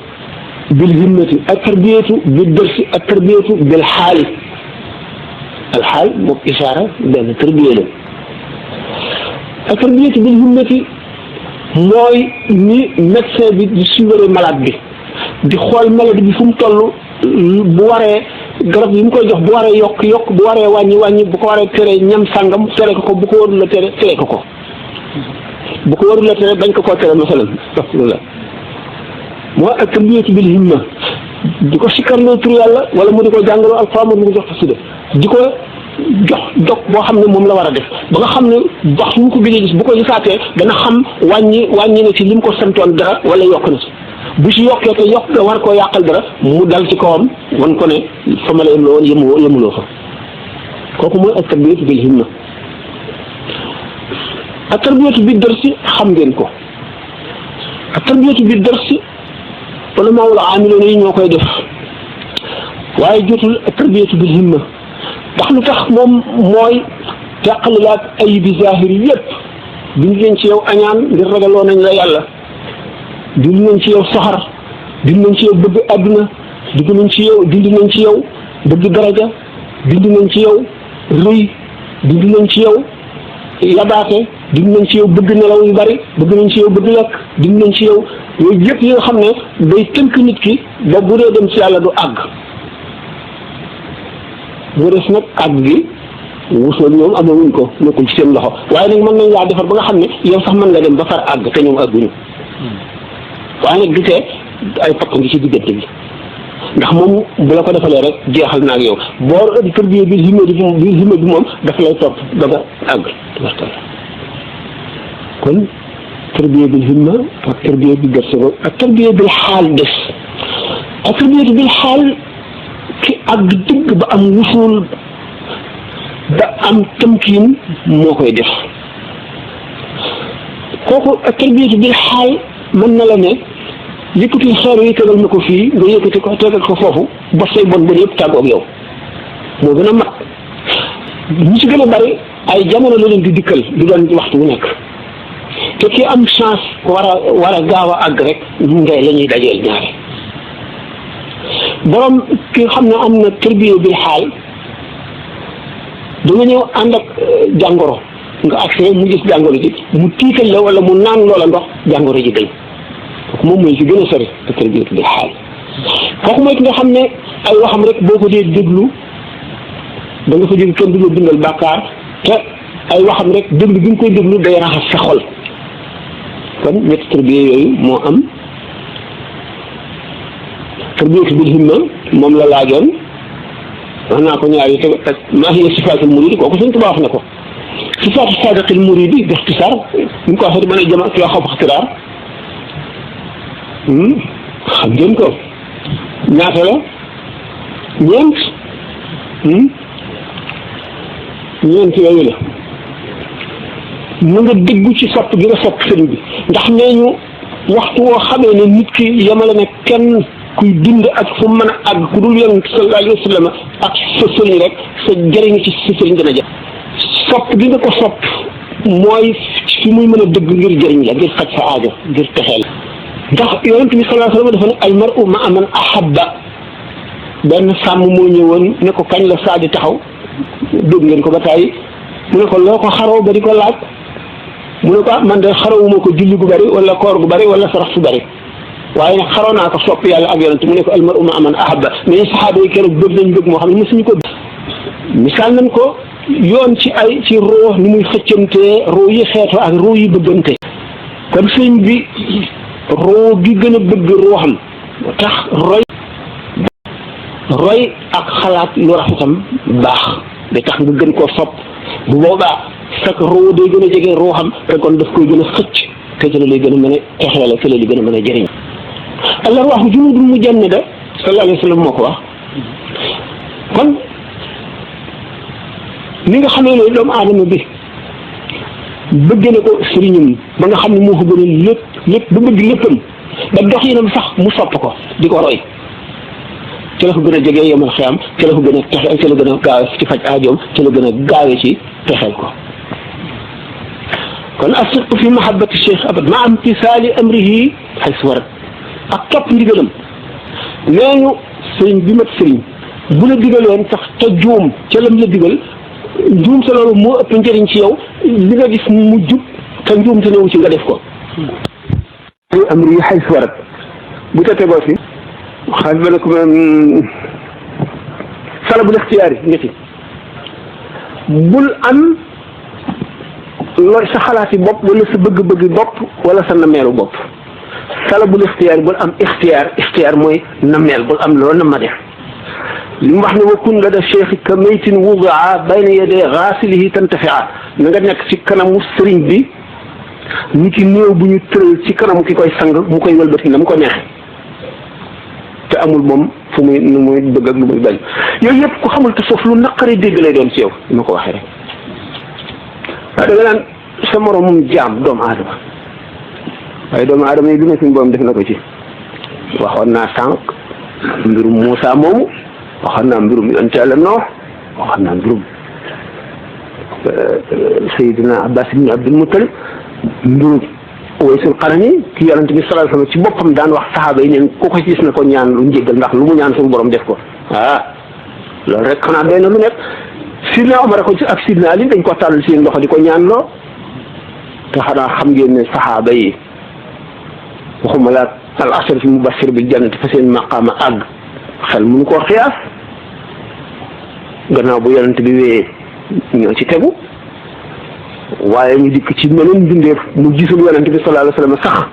bil himmati ak tarbiyatu bi dërsi ak tarbiyatu bil xaali alxaal moom isaara benn tarbiya la ak tarbiyatu bil himmati mooy ni médecin bi di suivre malade bi di xool maladie bi fu mu toll bu waree garab yi mu koy jox bu waree yokk bu waree wàññi bu ko waree tere ñam sàngam tere ko bu ko warul la tere ko bu ko warul la tere bañ ko koo tere masalan astafirullah moo ak tarbiyatu bil himma di ko sikkarloo tur yàlla wala mu di ko jàngaloo alxuraan mu di ko jox xasida di ko jox dog boo xam ne moom la war a def ba nga xam ne wax mu ko gëjee gis bu ko gisaatee dana xam wàññi na ci li mu ko santoon dara wala yokk na ci bu ci yokkee te yokk nga war koo yàqal dara mu dal ci kawam wan ko ne fa ma la yemloo woon yemuloo fa kooku mooy ak tarbiyatu bil himma ak tarbiyatu bi darsi xam ngeen ko ak tarbiyatu bi darsi ulama wala amiloon yi ñoo koy def waaye jotul ak tarbiyatu bil himma ndax lu tax moom mooy teqali la ak ayibi zahiri yépp dindi nañ ci yow añaan ngir ragaloo nañ la yàlla dindi nañ ci yow soxar dindi nañ ci yow bëgg àdduna dindi nañ ci yow bëgg daraja dindi nañ ci yow rëy dindi nañ ci yow yabaate dindi nañ ci yow bëgg nelaw yu bari bëgg nañ ci yow bëgg lekk dindi nañ ci yow yooyu yëpp yi nga xam ne day tënk nit ki ba bu dee dem ci yàlla du àgg mu des nag àgg gi wusoon ñoom amawuñ ko nekkul ci seen loxo waaye nag mën nañ laa defar ba nga xam ne yow sax mën nga dem ba far àgg te ñoom àgguñu waaye nag gisee ay fakk ngi ci diggante bi ndax moom bu la ko defalee rek jeexal na ak yow boo tërbiye bi himma bi moom daf lay topp ba nga àgg kon tarbiya bil himma ak tarbiya bi gëstu ak tarbiya bil xaal des ak tarbiya bil xaal ki ak dëgg ba am wusul ba am tamkiin moo koy def kooku ak tarbiya bil xaal mën na la ne yëkkati xeer yi tegal na ko fii nga yëkkati ko tegal ko foofu ba say bon bon yëpp tàggoog yow moo gën a mat ñu ci gën a bari ay jamono la leen di dikkal du doon waxtu wu nekk te ki am chance war a gaaw a àgg rek ngay la ñuy dajeel ñaare borom ki nga xam ne am na tarbiya bil xaal da nga ñëw ànd ak jàngoro nga accès mu gis jàngoro ji mu tiital la wala mu naan loola ndox jàngoro ji dañ moom mooy ci gën a sori te tarbiya bil xaal kooku mooy ki nga xam ne ay waxam rek boo ko dee déglu da nga fa jóg kenn du la bindal bàkkaar te ay waxam rek déglu bi nga koy déglu day raxas sa xol kon ñetti tarbiya yooyu moo am tarbiyatu bil himma moom la laajoon wax naa ko ñaari te maa hiya sifaatul muriid kooku Sëñ Tuubaa wax na ko sifaatu saadiqil muriid bi ixtisaar ñu ko waxee mën a jëm ak yoo xam ixtiraar xam ngeen ko ñaata la ñeent yooyu la mu nga déggu ci sopp gi nga sopp sëriñ bi ndax nee ñu waxtu woo xamee ne nit ki yemale ne kenn kuy dund ak fu mën a àgg ku dul yonent sallallahu alayhi wa sallam ak sa sëriñ rek sa jëriñ ci sa sëriñ dina jëf sopp gi nga ko sopp mooy fi muy mën a dëgg ngir jëriñ la ngir faj sa aajo ngir texeel ndax yonent bi sallallahu alayhi wa sallam dafa ne al mar'u ma'a man ahabba benn sàmm moo ñëwoon ne ko kañ la saa di taxaw dégg ngeen ko ba tàyyi mu ne ko loo ko xaroo ba di ko laaj mu ne ko man de xarawuma ko julli gu bari wala koor gu bari wala sarax su bari waaye nag xaroo naa ko sopp yàlla ak yonent mu ne ko al mar'u ma'a man ahabba mais saxaaba yi keroog bëgg nañ bëgg moo xam ne mosuñu ko misaal nañ ko yoon ci roo ni muy xëccantee roo yi xeeto ak roo yi bëggante kon sëñ bi roo gi gën a bëgg roo xam tax roy ak xalaat lu rafetam baax day tax nga gën koo sopp bu boobaa sax roo day gën a jege roo xam te kon daf koy gën a xëcc te ci la lay gën a mën a texeela ci la li gën a mën a jëriñ allah wax junudul mujannada sallallahu alayhi wa sallam moo ko wax kon ni nga xamee ne doomu aadama bi bëgg na ko sëriñam ba nga xam ne moo ko gën a lépp ba bëgg léppam ba dox yinam sax mu sopp ko di ko roy ci la ko gën a jege yomal xiyam ci la ko gën a texeel ci la gën a gaawe ci faj aajoom ci la gën a gaawe ci texeel ko kon as-sidqu fi mahabbati cheikh abad ma am tisaali amrihi xaysu warat ak topp ndigalam nee ñu sëriñ bi mat sëriñ bu la digaloon sax te juum ca lam la digal njuum sa loolu moo ëpp njëriñ ci yow li nga gis mu jub te njuum te newu ci nga def ko amrihi xaysu warat bu ta tegoo fi xaal ba nag salabul ixtiyaar yi nga ci bul am looy sa xalaati bopp wala sa bëgg-bëgg bopp wala sa nameelu bopp salabul ixtiyaar bul am ixtiyaar mooy nameel bul am loolu na ma def li mu wax ne wa kun la def cheikh ka maytin wudaa bayna yadee xaasilihi tantafia na nga nekk ci kanamu sëriñ bi ni ki néew bu ñu tëral ci kanamu ki koy sang mu koy wëlbati na mu ko neexe te amul moom fu muy nu muy bëgg ak lu muy bañ yooyu yëpp ku xamul te suuf lu naqari dégg lay doon ci yow ni ma ko waxee rek waaye da nga naan sa moroomum jaam doomu aadama waaye doomu aadama yi lu ne suñu borom def na ko ci waxoon naa sànq mbirum Moussa moomu waxoon naa mbirum yonent Yàlla Noox waxoon naa mbirum Seydina Abbas ibn Abdul Muttalib mbirum Waysul Qarani ki yonent bi sallallahu alayhi wasallam ci boppam daan wax saxaaba yi neen ku ko gis na ko ñaan lu njéggal ndax lu mu ñaan suñu borom def ko loolu rek xanaa doy na lu nekk Sidna Omar ko ci ak Sidna Ali dañ ko tàllal seen loxo di ko ñaan loo te xanaa xam ngeen ne saxaaba yi waxuma la al ashara mubashir bil jannati fa seen maqaama àgg xel mënu koo xiyaas gannaaw bu yonent bi wéyee ñoo ci tegu waaye ñu dikk ci meneen mbindeef mu gisul yonent bi sallallahu alayhi wasallam sax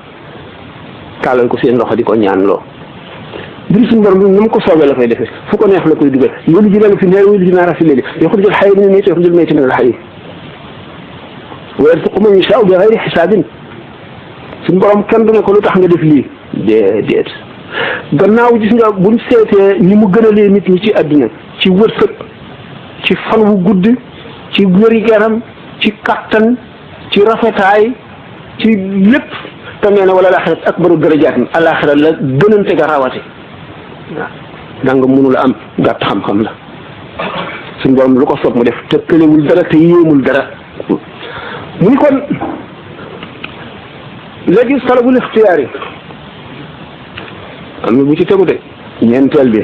tàllal ko seen loxo di ko ñaan loo mbir suñu borom bi na mu ko soobee la koy defee fu ko neex la koy dugal yuliju layla fi nahaari wa yuliju nahaara fi layli yuxrijul hayya mina l-mayyiti wa yuxrijul mayyita mina l-hayyi wa yarzuqu man yashaa'u bi ghayri hisaabin suñu borom kenn du ne ko lu tax nga def lii déedéet. gannaaw gis nga buñ seetee ni mu gënalee nit ñi ci àdduna ci wërsëg ci fan wu gudd ci wér-gu-yaram ci kattan ci rafetaay ci lépp te nee na wala alaaxirat akbaru darajaatin alaaxira la gënante ga rawati waaw da nga mënul a am gàtt xam-xam la suñu borom lu ko soob mu def te këlewul dara te yéemul dara mu ni kon léegi talabul ixtiyaar yi am na bu ci tegu de ñeenteel bi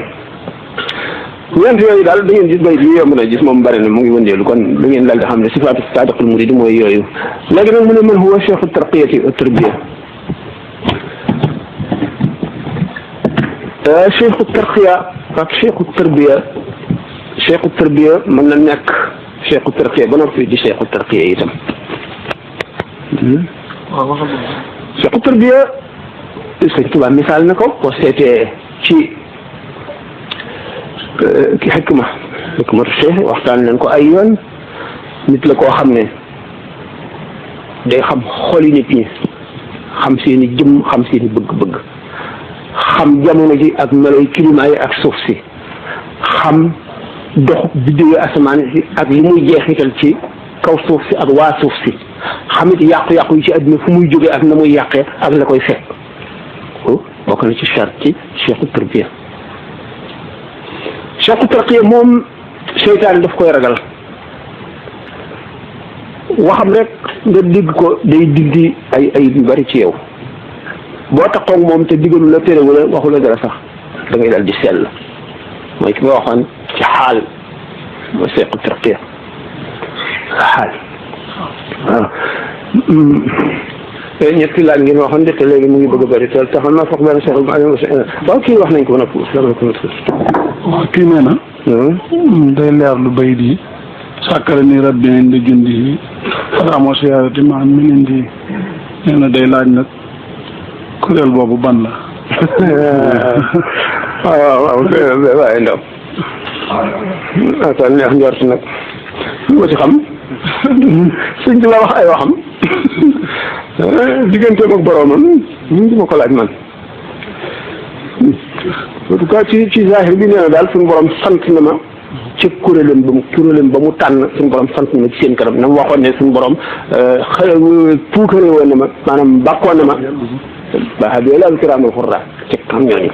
ñeent yooyu daal da ngeen gis bay bi yomb na gis moom bari na mu ngi wëndeelu kon da ngeen daal di xam ne sifaatu saadiqul muriid mooy yooyu léegi nag mu ne man huwa cheikhu tarqiyati wa tarbiya cheikhu tarqiya ak cheikhu tarbiya mën na nekk cheikhu tarqiya ba noppi di cheikhu tarqiya itam cheikhu tarbiya sëñ Tuubaa misaal na ko boo seetee ci ki xikmatu cheikh waxtaan leen ko ay yoon nit la koo xam ne day xam xoli nit ñi xam seeni jëm xam seeni bëgg-bëgg xam jamono ji ak meloy climat yi ak suuf si xam doxu biddewu asamaan si ak li muy jeexital ci kaw suuf si ak waa suuf si xamit yàqu-yàqu yi ci àdduna fu muy jógee ak na muy yàqee ak la koy fekk bokk na ci charte ci cheikhu tarbiya cheikhu tarqiya moom seytaane daf koy ragal waxam rek nga digg ko day digdi ay yu bari ci yow boo taxoog moom te diggalu la téréwu la waxu la dara sax da ngay dal di sell mooy ki ma waxoon ci xaal mooy cheikhu tarqiya xaal waaw ñetti laaj ngeen waxoon de te léegi mu ngi bëgg a bëri te taxal naa foog benn cheikh waaw kii wax nañ ko nag waaw kii nee na day leer lu bayit yi sàkkara ni rabbi indi jundi yi ramo siyaarati maan min indi nee na day laaj nag kuréel boobu ban la waaw waaye ndaw ata neex njort nag lu ma ci xam sëñ bi la wax ay waxam digganteem ak boroomam ñu ngi ma ko laaj man en tout cas ci zahir bi nee na daal suñu borom sant na ma ci kuréelam ba mu tànn suñu borom sant na ma ci seen kanam na mu waxoon ne suñu borom puukare woon na ma maanaam bàkkoon na ma baaxa bi yàlla alkiraamal xurra ci xam ñooñu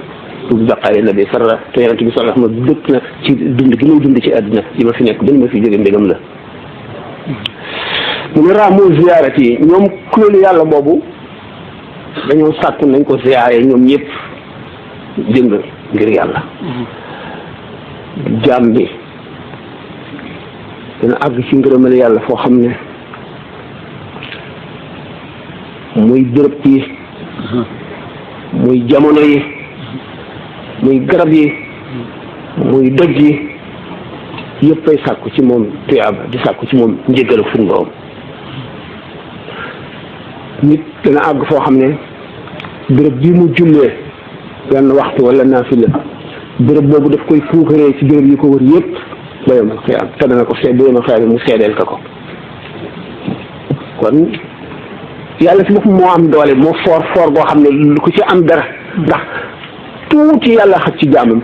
bu baqaari la bi sarra te yonent bi sallallahu alayhi wasallam dëkk na ci dund gi may dund ci àdduna yi ma fi nekk ba ni ma fi jóge mbégam la mu ne raamu ziyaarat yi ñoom kuréelu yàlla boobu dañoo sàkku nañ ko ziyaare ñoom ñëpp jëng ngir yàlla jaam bi dana àgg ci ngërëmal yàlla foo xam ne muy bërëb yi muy jamono yi muy garab yi muy doj yi yëpp ay sàkku ci moom tuyaaba di sàkku ci moom njëggalu suñu borom nit dana àgg foo xam ne béréb bii mu jullee benn waxtu wala naafila béréb boobu daf koy puukaree ci béréb yi ko wër yëpp ba yomal xiyaam te dana ko seet ba yomal xiyaam mu seedeel ka ko kon yàlla si boppam moo am doole moo foor boo xam ne ku ci am dara ndax tuuti yàlla xaj ci jaamam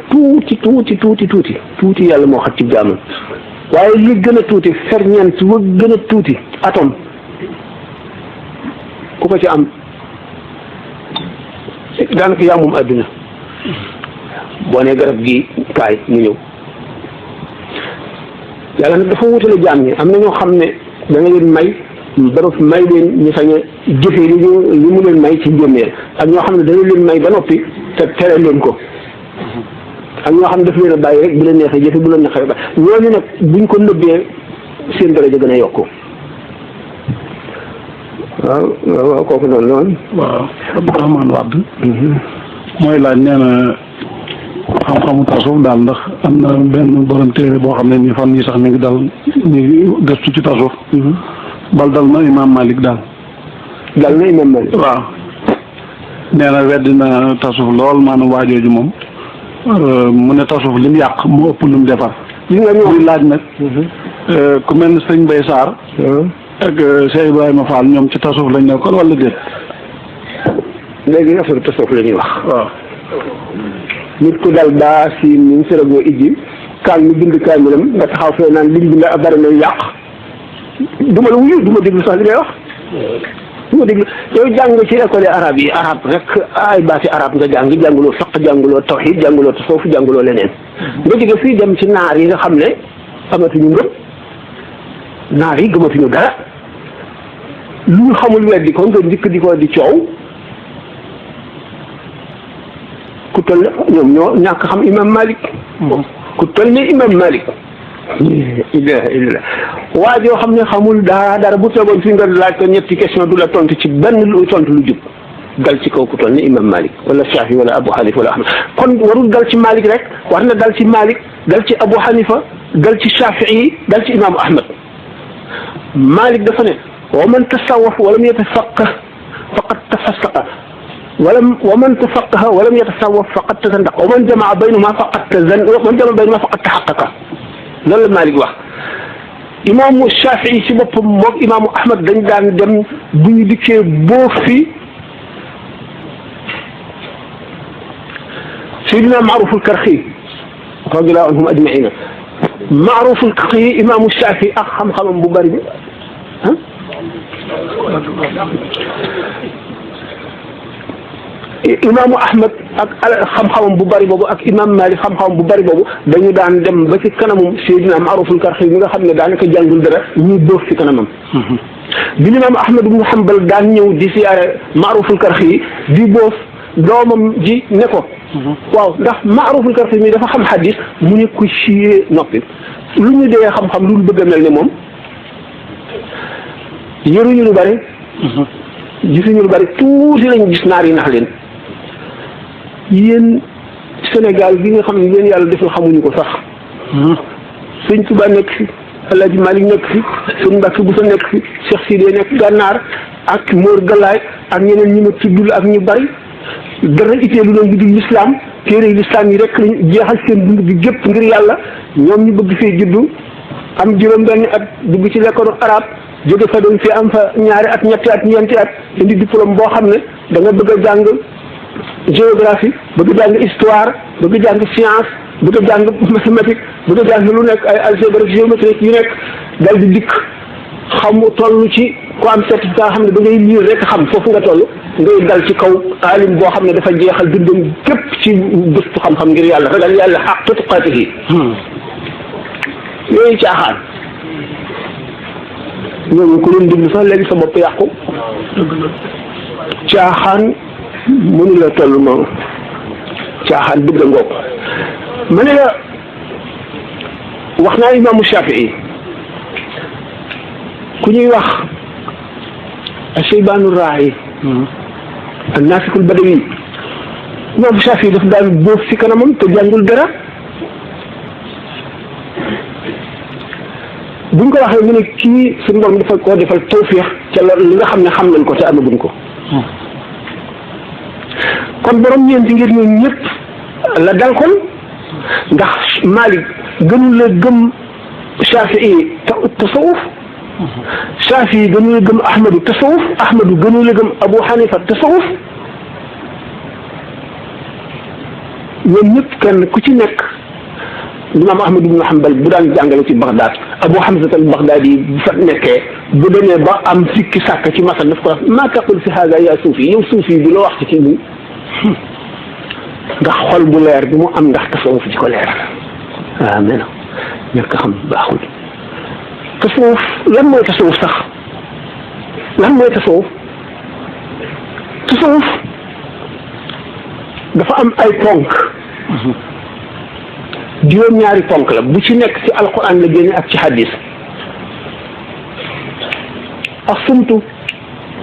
tuuti yàlla moo xaj ci jaamam waaye li gën a tuuti ferñeent wa gën a tuuti atome ku ko ci am daanaka yaa moom àdduna boo nee garab gi kaay mu ñëw yàlla nag dafa wutale jaam ñi am na ñoo xam ne da nga leen may ba may leen ñu sañ a jëfee li mu leen may ci njëmmeel ak ñoo xam ne dana leen may ba noppi te tere leen ko ak ñoo xam ne daf leen a bàyyi rek bu leen neexee jëfe bu leen neexee ba ñooñu nag buñ ko nëbbee seen daraja gën a yokku waaw kooku noonu waaw Abdourahmane Wade mooy laaj nee na xam-xamu tasawuf daal ndax am na benn borom téere boo xam ne nii fan yi sax mi ngi dal ñu gëstu ci tasawuf bal dal na Imam Malik daal na Imam Malik waaw nee na weddi na tasawuf lool maanaam waajooju moom mu ne tasawuf li mu yàq mu ëpp lu mu defar muy laaj nag ku mel ni sëñ Bay Sarr ak Cheikh Ibrahima Fall ñoom ci tasawuf lañ nekkoon wala déet. léegi affaire tasawuf la ñuy wax. waaw. nit ku dal daa si ni mu sërëgoo ijji kaal mi bind kaamilam nga taxaw fee naan liñ bind bari na yàq du ma la wuyu du ma déglu sax li ngay wax. du ma déglu yow jàng ci école arabe yi arabe rek ay baati arabe nga jànguloo fiq jànguloo tawhid jànguloo tasawuf jànguloo leneen. nga jóge fii dem ci naar yi nga xam ne amatuñu ngëm naar yi gëmatuñu dara lu ñu xamul weddi ko nga dikk di ko di coow ku toll ne ñoom ñoo ñàkk xam imam Malik. ku toll ne imam Malik. ilaha illallah waa joo xam ne xamul dara bu toogoon fi nga laaj ko ñetti question du la tontu ci benn lu tontu lu jub dal ci kaw ku toll ne imam Malik wala Shafi wala Abu Hanifa wala Ahmad kon warul dal ci Malik rek war na dal ci Malik dal ci Abu Hanifa dal ci Shafii dal ci imaamu Ahmad Malik dafa ne wa man tasawwaf walam yatafaqqah faqad tafassaqa wa man tafaqqaha walam yatasawwaf faqad tazandaqa wa man jamaa baynahuma faqad tahaqqaqa loolu la Malik wax. imaamu Shafii ci boppam moom imaamu Ahmad dañ daan dem bu ñu dikkee boo fi Seydina Maaruful Karxi radiyallaahu anhum ajmaïna Maaruful Karxi imaamu Shafii ak xam-xamam bu bari bi ah. imaamu Ahmad ak xam-xamam bu bari boobu ak imaam Malik xam-xamam bu bari boobu dañu daan dem ba ci kanamu Seydina Maaruful Karxi mi nga xam ne daanaka jàngul dara ñuy boof ci kanamam. bi imaam Ahmad ibn Hanbal daan ñëw di siyaare Maaruful Karxi di boof doomam ji ne ko. waaw ndax Maaruful Karxi mi dafa xam xadis mu ne ko siyee noppi lu ñu dee xam-xam lu bëgg a mel ne moom yëruñu lu bari. gisuñu lu bari tuuti lañu gis naar yi nax leen. yéen Sénégal bi nga xam ne yéen yàlla defal xamuñu ko sax. Sëñ Tuba nekk fi El Hadj Malick nekk fi Sëñ Mbàkke bu sa nekk fi Cheikh Sidé nekk Gànnaar ak Mor Galaay ak ñeneen ñi ma tuddul ak ñu bari dara itteelu doon bi du lislaam téere lislaam yi rek lañu jeexal seen dund bi gépp ngir yàlla ñoom ñu bëgg fee juddu am juróom-benn at dugg ci l'école arabe jóge fa doon fi am fa ñaari at ñetti at ñeenti at indi diplôme boo xam ne da nga bëgg a jàng géographie bëgg a jàng histoire bëgg a jàng science bëgg a jàng mathématique bëgg a jàng lu nekk ay algèbre ak géométrie yu nekk dal di dikk xam toll ci ku am certificat xam ne da ngay lire rek xam foofu nga toll ngay dal ci kaw alim boo xam ne dafa jeexal dundam képp ci gëstu xam-xam ngir yàlla ragal yàlla xaq tuqaatihi yooyu caaxaan ñooñu ku leen déglu sax léegi sa bopp yàqu caaxaan mënu la toll noonu caaxaan dëgg ngoog ma ne la wax naa imaamu Shafii ku ñuy wax Shaybaanu Raa'i an-Naasikul Badawi imaamu Shafii daf daan boof ci kanamam te jàngul dara buñ ko waxee mu ne kii suñu borom dafa koo defal tawfiix ca li nga xam ne xam nañ ko te amaguñ ko kon borom ñeenti ngir ñoom ñëpp la dal kon ndax Malik gënu la gëm Shafii tasawuf Shafii gënu la gëm Ahmadu tasawuf Ahmadu gënu la gëm Abu Hanifa tasawuf ñoom ñëpp kenn ku ci nekk imaam Ahmad ibn Hanbal bu daan jàngale ci Baghdad Abu Hamza al-Baghdadi bu fa nekkee bu demee ba am sikki sàkk ci masal daf ko wax maa taqul fi haaza yaa suufi yow suufi bi loo wax ci kii nii ndax xol bu leer bi mu am ndax tasawuf ji ko leeral waaw mais nag ñàkk xam baaxul tasawuf lan mooy tasawuf sax lan mooy tasawuf tasawuf dafa am ay ponk juróom-ñaari ponk la bu ci nekk ci alquran la génne ak ci hadis ak sumtu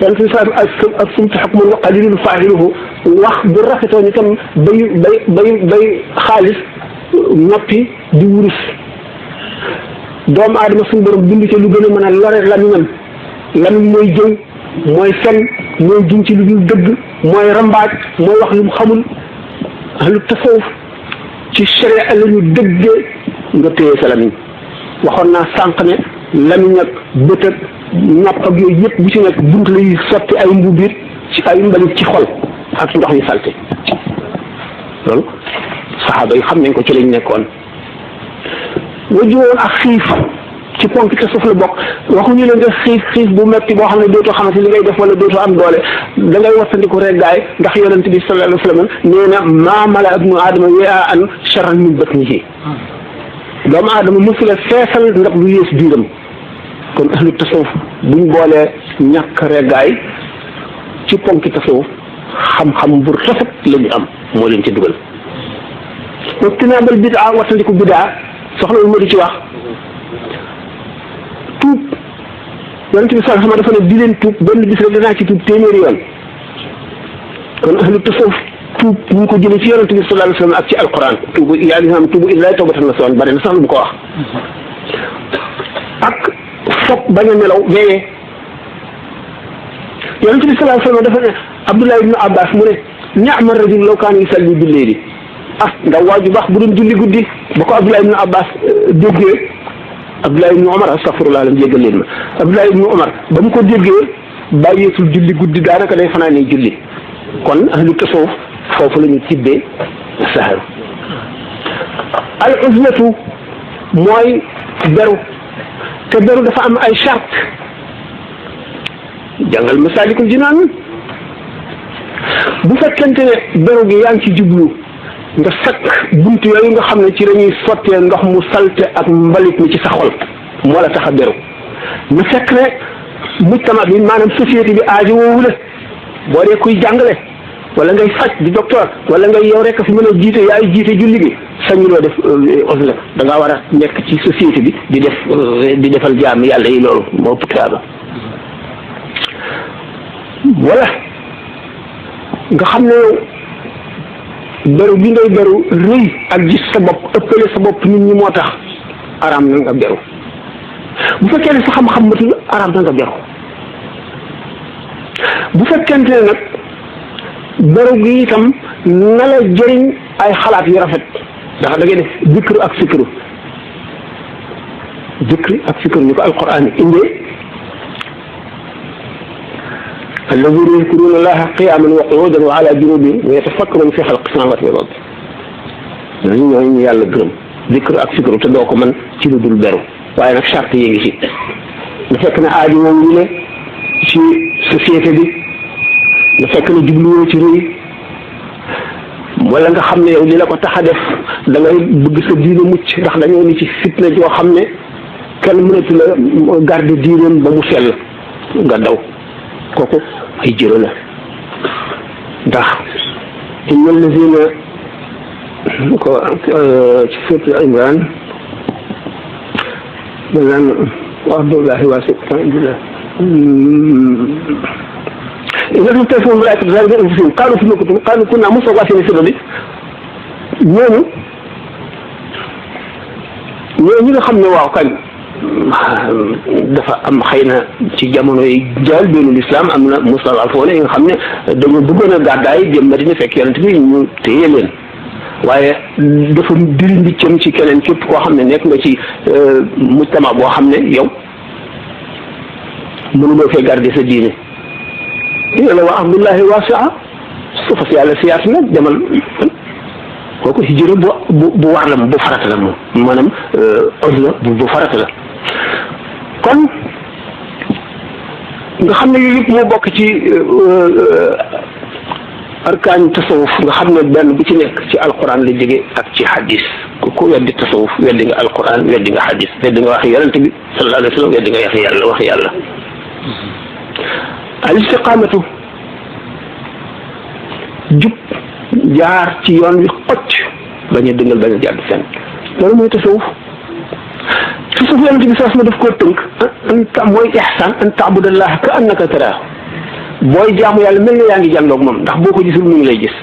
yonent bi salaam ak sumtu xukmun wa qalilun faa'iluhu wax bu rafetoo ñu tam bay xaalis noppi di wurus doomu aadama suñu borom bind ci lu gën a mën a lore lamiñam lamiñ mooy jëw mooy fen mooy jum ci lu dul dëgg mooy rambaaj mooy wax lu mu xamul ahlu tasawuf ci sharia la ñu dëggee nga téye sa lamiñ waxoon naa sànq ne lamiñ ak bët ak ñàpp ak yooyu yëpp bu ci nekk bunt lay sotti ay mbubbit ci ay mbalit ci xol ak ndox yu salte loolu saxaaba yi xam nañ ko ci lañ nekkoon. wajjoon ak xiif ci ponk te suuf la bokk waxuñu la nga xiif bu metti boo xam ne dootoo xamante li ngay def wala dootoo am doole da ngay wattandiku reggaay ndax yonent bi sallallahu alayhi wa sallam nee na maa mala ibnu aadama wi'aa an sharran min batnihi doomu aadama mësula feesal ndax lu yées biiram kon ahlu tasawuf buñ boolee ñàkk reggaay ci ponki tasawuf xam-xam bu rafet la ñu am moo leen ci dugal wajtinaabal bidaa wattandiku bidaa soxla lu ma di ci wax tuub yonent bi sallallahu alayhi wa sallam dafa ne di leen tuub benn bis rek danaa ci tuub téeméeri yoon kon ahlu tasawuf tuub ñu ngi ko jëlee ci yonent bi sallallahu alayhi wa sallam ak ci alquran tuubu yaa ngi xam tuubu illaahi tawbatan nasuuhan bari na sax lu mu ko wax ak foog bañ a nelaw veillé yonent bi sallallahu alayhi wa sallam dafa ne Abdullah ibnu Abbas mu ne ni'ma rajul law kaana yusalli bil-layli ndaw waaju baax bu doon julli guddi ba ko Abdullah ibnu Abbas déggee Abdullah ibnu Omar astaghfirullah lam jéggal leen ma Abdullah ibnu Omar ba mu ko déggee bàyyeetul julli guddi daanaka day fanaanee julli kon ahlu tasawuf foofu la ñu tibbee sahar al uzlatu mooy beru te beru dafa am ay charte jàngal Masaalikul Jinaan bu fekkente ne beru gi yaa ngi ci jublu nga sakk bunt yooyu nga xam ne ci lañuy sottee ndox mu salte ak mbalit mi ci sa xol moo la tax a beru na fekk ne mujtama bi maanaam société bi aajo woowu la boo dee kuy jàngale wala ngay faj di docteur wala ngay yow rek fi mën a jiite yaay jiite julli gi sañuloo def osla da ngaa war a nekk ci société bi di defal jaam yàlla yi loolu moo ëpp tuyaaba wala nga xam ne yow beru bi ngay beru rëy ak gis sa bopp ëppale sa bopp nit ñi moo tax araam na nga beru bu fekkee ne sa xam-xam matul araam na nga beru bu fekkente ne nag beru gi itam na la jëriñ ay xalaat yu rafet ndax da ngay def zikru ak fikru ni ko alquran indee alladina yadkuruna allaha qiyaman wa qu'udan wa ala junubihim wa yatafakkaruna fi xalqi samawati wal ardi ñooñu ñu yàlla gërëm zikru ak fikru te doo ko mën ci lu dul beru waaye nag charte yi ngi ci na fekk na aajo moom ñu ne ci société bi na fekk na jubluwoo ci rëy wala nga xam ne yow li la ko tax a def da ngay bëgg sa diine mucc ndax dañoo ni ci fitna joo xam ne kenn mënatu la garder diineem ba mu sell nga daw kooku ay jërë la ndax inna allazina ko ci surat Imran maanaam wa'dullahi waasi'un innahum tafuhum malaa'ikatu zaalimi anfusihim qaalu fiima kuntum qaalu kunnaa mustad'afiina fil ardi ñooñu nga xam ne waaw kañ dafa am xëy na ci jamono yi jaal beenu lislaam am na mustad'afoon yi nga xam ne dañoo bëggoon a gàddaay jëm Madina fekk yonent bi ñu téye leen waaye dafa diri mbiccam ci keneen képp koo xam ne nekk nga ci mujtama boo xam ne yow mënuloo fee garder sa diine dina la wa ardullahi waasi'a su fas yàlla si yaatu na demal kooku hijra bu war la bu farata la moom maanaam osla bu farata la kon nga xam ne yooyu yëpp moo bokk ci arkaan tasawuf nga xam ne benn bu ci nekk ci alquran la jóge ak ci hadis ku weddi tasawuf weddi nga alquran weddi nga hadis weddi nga wax yonent bi sallallahu alayhi wa sallam weddi nga wax yàlla al istiqaamatu jub jaar ci yoon wi xocc bañ a dëngal bañ a jàdd fenn loolu mooy tasawuf yonent bi sax ma daf koo tënk mooy ihsaan an ta'budallaha ka annaka taraahu booy jaamu yàlla mel na yaa ngi jàndoog moom ndax boo ko gisul mu ngi lay gis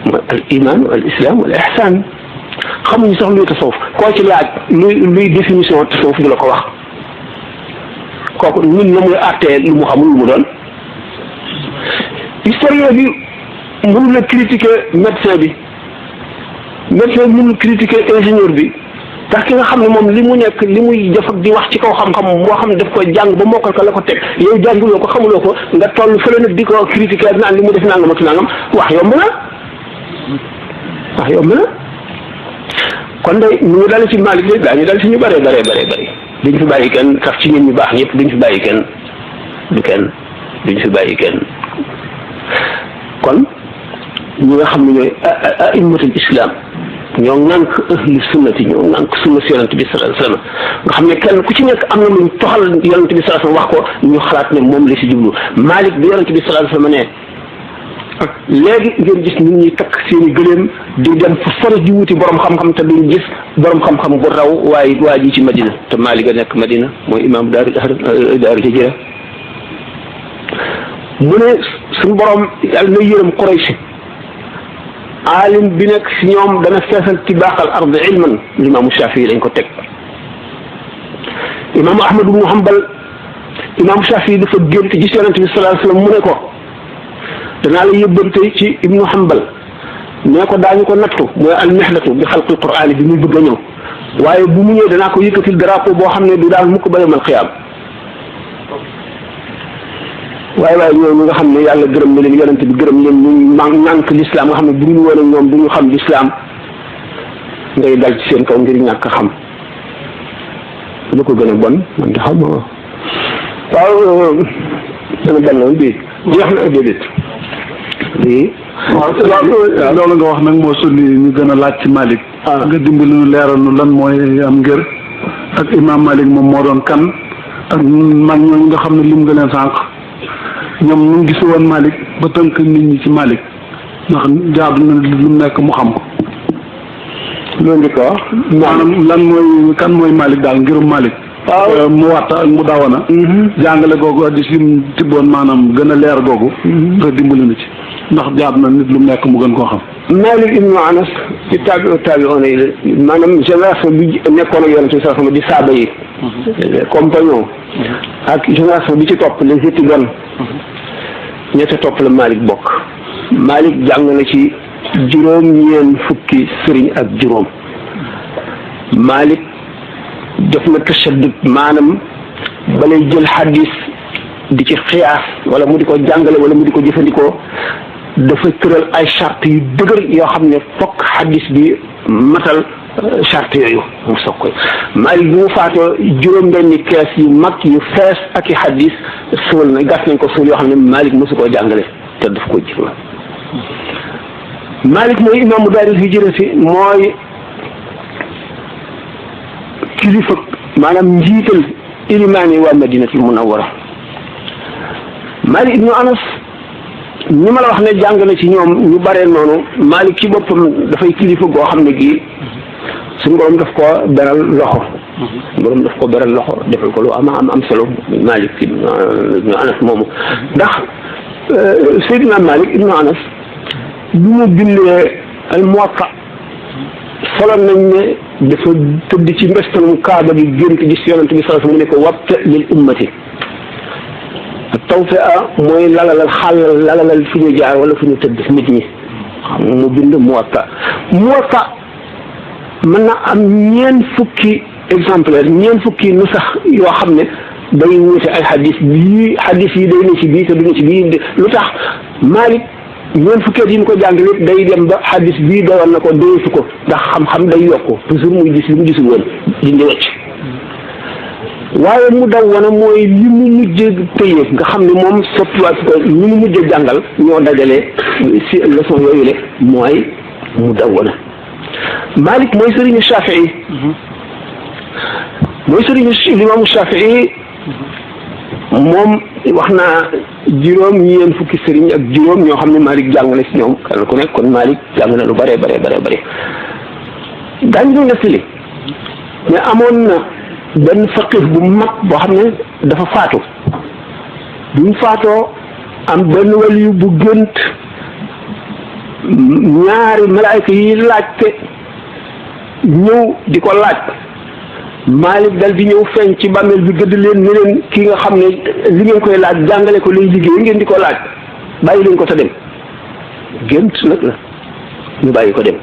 mooy al iman wal islam wal ihsan xamuñu sax luy tasawuf koo ci laaj luy définition tasawuf du la ko wax kooku ñun la muy àttee lu mu xamul lu mu doon historien bi mënul la critiquer médecin bi mënul critiquer ingénieur bi ndax ki nga xam ne moom li mu nekk li muy jëf ak di wax ci kaw xam-xam boo xam ne daf koy jàng ba mokkal ko la ko teg yow jànguloo ko xamuloo ko nga toll fële nag di ko critiquer naan li mu def nangam ak nangam wax yomb na kon day ñu ngi dal ci Malick de daañu dal ci ñu bëree duñ fi bàyyi kenn sax ci ñun ñu baax ñëpp duñ fi bàyyi kenn duñ fi bàyyi kenn kon ñi nga xam ne ñooy a'immatul islam ñoo ŋànk ahlu sunnati ñoo ŋànk sunna si yonent bi sallallahu alayhi wasallam nga xam ne kenn ku ci nekk am na luñ toxal yonent bi sallallahu alayhi wasallam wax ko ñu xalaat ne moom la si jublu Malik bi yonent bi sallallahu alayhi wasallam ne ak léegi ngeen gis nit ñi takk seeni gëléem di dem fu sori di wuti borom xam-xam te duñ gis borom xam-xam bu raw waaye waa ji ci Madina te Malik a nekk Madina mooy imam daaru hijra mu ne suñu borom yàlla na yërëm Quraysh aalim bi nekk si ñoom dana feesal tibaaxal ard ilman imaamu Shafii lañ ko teg imaamu Ahmad ibnu Hanbal imaamu Shafii dafa gént gis yonent bi sallallahu alayhi wasallam mu ne ko danaa la yëbbante ci ibnu Hanbal nee ko daañu ko nattu mooy almihnatu bi xalqil qur'aan bi muy bëgg a ñëw waaye bu mu ñëwee danaa ko yëkkatil drapeau boo xam ne du daal mukk ba yawmal qiyaam waaye ñooñu nga xam ne yàlla gërëm na leen yonent bi gërëm leen ñu ñànk lislaam nga xam ne bu ñu woon ak ñoom du ñu xam lislaam ngay dal ci seen kaw ngir ñàkk xam lu ko gën a bon man de xam nga waaw dana benn woon bii jeex na déedéet bii waaw loolu nga wax nag moo sulli ñu gën a laaj ci Malick nga dimbali ñu leeral nu lan mooy am ngir ak imam Malick moom moo doon kan ak mag ñooñu nga xam ne lim nga leen sànq ñoom ñu ngi gisu woon Malick ba tënk nit ñi ci Malick ndax jaadu na lu nekk mu xam ko loolu di ko wax maanaam lan mooy kan mooy Malick daal ngirum Malick waaw mu watta ak mu dawana jàngale googu di sim tibboon maanaam gën a leer googu nga dimbali na ci ndax jaadu na nit lu nekk mu gën koo xam Malik ibnu Anas ci taabi'oona yi maanaam génération bi nekkoon ak yonent bi sallallahu alayhi wasallam di saaba yi compagnon ak génération bi ci topp les étudiants ñetta topp la Malik bokk Malik jàng na ci juróom-ñeent fukki sëriñ ak juróom Malik def na tashaddud maanaam balay jël xadis di ci xiyaas wala mu di ko jàngale wala mu di ko jëfandikoo dafa tëral ay charte yu dëgër yoo xam ne fokk xadis bi matal charte yooyu mu soog koy Malik bi mu faatoo juróom-benni kees yu mag yu fees ak i xadis suul na gas nañ ko suul yoo xam ne Malik mosu koo jàngale te daf ko jëf Malik mooy imaamu daaril hijrati mooy kilifa maanaam njiital ilimaani waa Madinatul Munawwara Malik ibnu Anas ñi ma la wax ne jàng na ci ñoom ñu bare noonu Malik ci boppam dafay kilifa goo xam ne gii suñu borom daf ko beral loxo borom daf ko beral loxo defal ko lu am solo Malik ibnu Anas moomu ndax Seydina Malik ibnu Anas bi mu bindee al Muwatta solo nañ ne dafa tëdd ci mbestalum Kaaba gi gént gis yonent bi sallallahu alayhi wasallam mu ne ko wabta lil ummati tawfi'a mooy lalalal fi ñu jaar wala fi ñu tëdd nit ñi mu bind Muwatta mën na am ñeent fukki exemplaire ñeent fukki nu sax yoo xam ne day wuute ay xadis yi day ne ci bii te du ne ci bii lu tax Malik ñeent fukkeet yi mu ko jàng lépp day dem ba xadis bii doyoon na ko doyatu ko ndax xam-xam day yokku toujours muy gis li mu gisul woon dindi wecc waaye mu daw wana mooy li mu mujj tëye nga xam ne moom soppiwaat ko li mu mujj jàngal ñoo dajale si leçon yooyu le mooy mu daw wana Malik mooy sëriñu Shafii mooy sëriñu limaamu Shafii moom wax naa juróom-ñeent fukki sëriñ ak juróom ñoo xam ne Malik jàng na si ñoom kenn ku nekk kon Malik jàng na lu bare daañu doon nettali mais amoon na benn faqih bu mag boo xam ne dafa faatu bi mu faatoo am benn waliyu bu gënt ñaari malaayka yi laajte ñëw di ko laaj Malik dal di ñëw feeñ ci bàmmeel bi gëdd leen ne leen ki nga xam ne li ngeen koy laaj jàngale ko lay liggéey ngeen di ko laaj bàyyi leen ko te dem gént nag la ñu bàyyi ko dem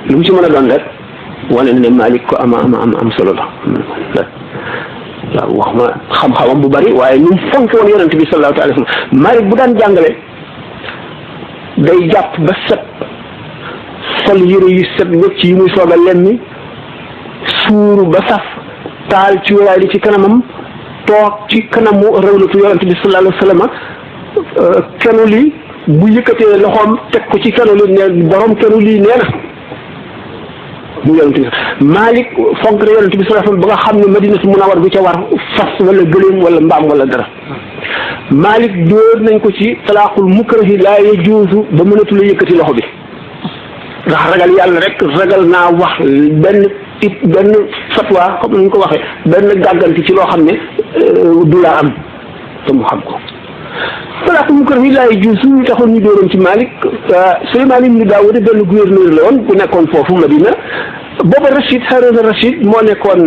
lu mu ci mën a doon rek wane ne Malik ko am solo la waaw wax ma xam-xamam bu bari waaye ni mu fonk woon yonent bi sallallahu alayhi wa sallam Malik bu daan jàngale day jàpp ba set sol yére yu set wecc yi muy soog a lemmi suuru ba saf taal ci wéraay li ci kanamam toog ci kanamu rawlatu yonent bi sallallahu alayhi wa sallam kenu li bu yëkkatee loxoom teg ko ci kenu li ne borom kenu lii nee na mu yonent bi Malik fonk na yonent bi sallallahu alayhi wa sallam ba nga xam ne Madinatu Munawwara bu ca war fas wala gëléem wala mbaam wala dara Malik dóor nañ ko ci talaaqul mukrahi laa yajuuzu ba mënatu la yëkkati loxo bi ndax ragal yàlla rek ragal naa wax benn fatwa comme ni ñu ko waxee benn gàgganti ci loo xam ne du laa am te mu xam ko talaaqul mukrahi laa yajuuzu ñu taxoon ñu dóoroon ci Malik Suleymaan ibn Daawuud benn gouverneur la woon bu nekkoon foofu Madina booba Haroun Rachid moo nekkoon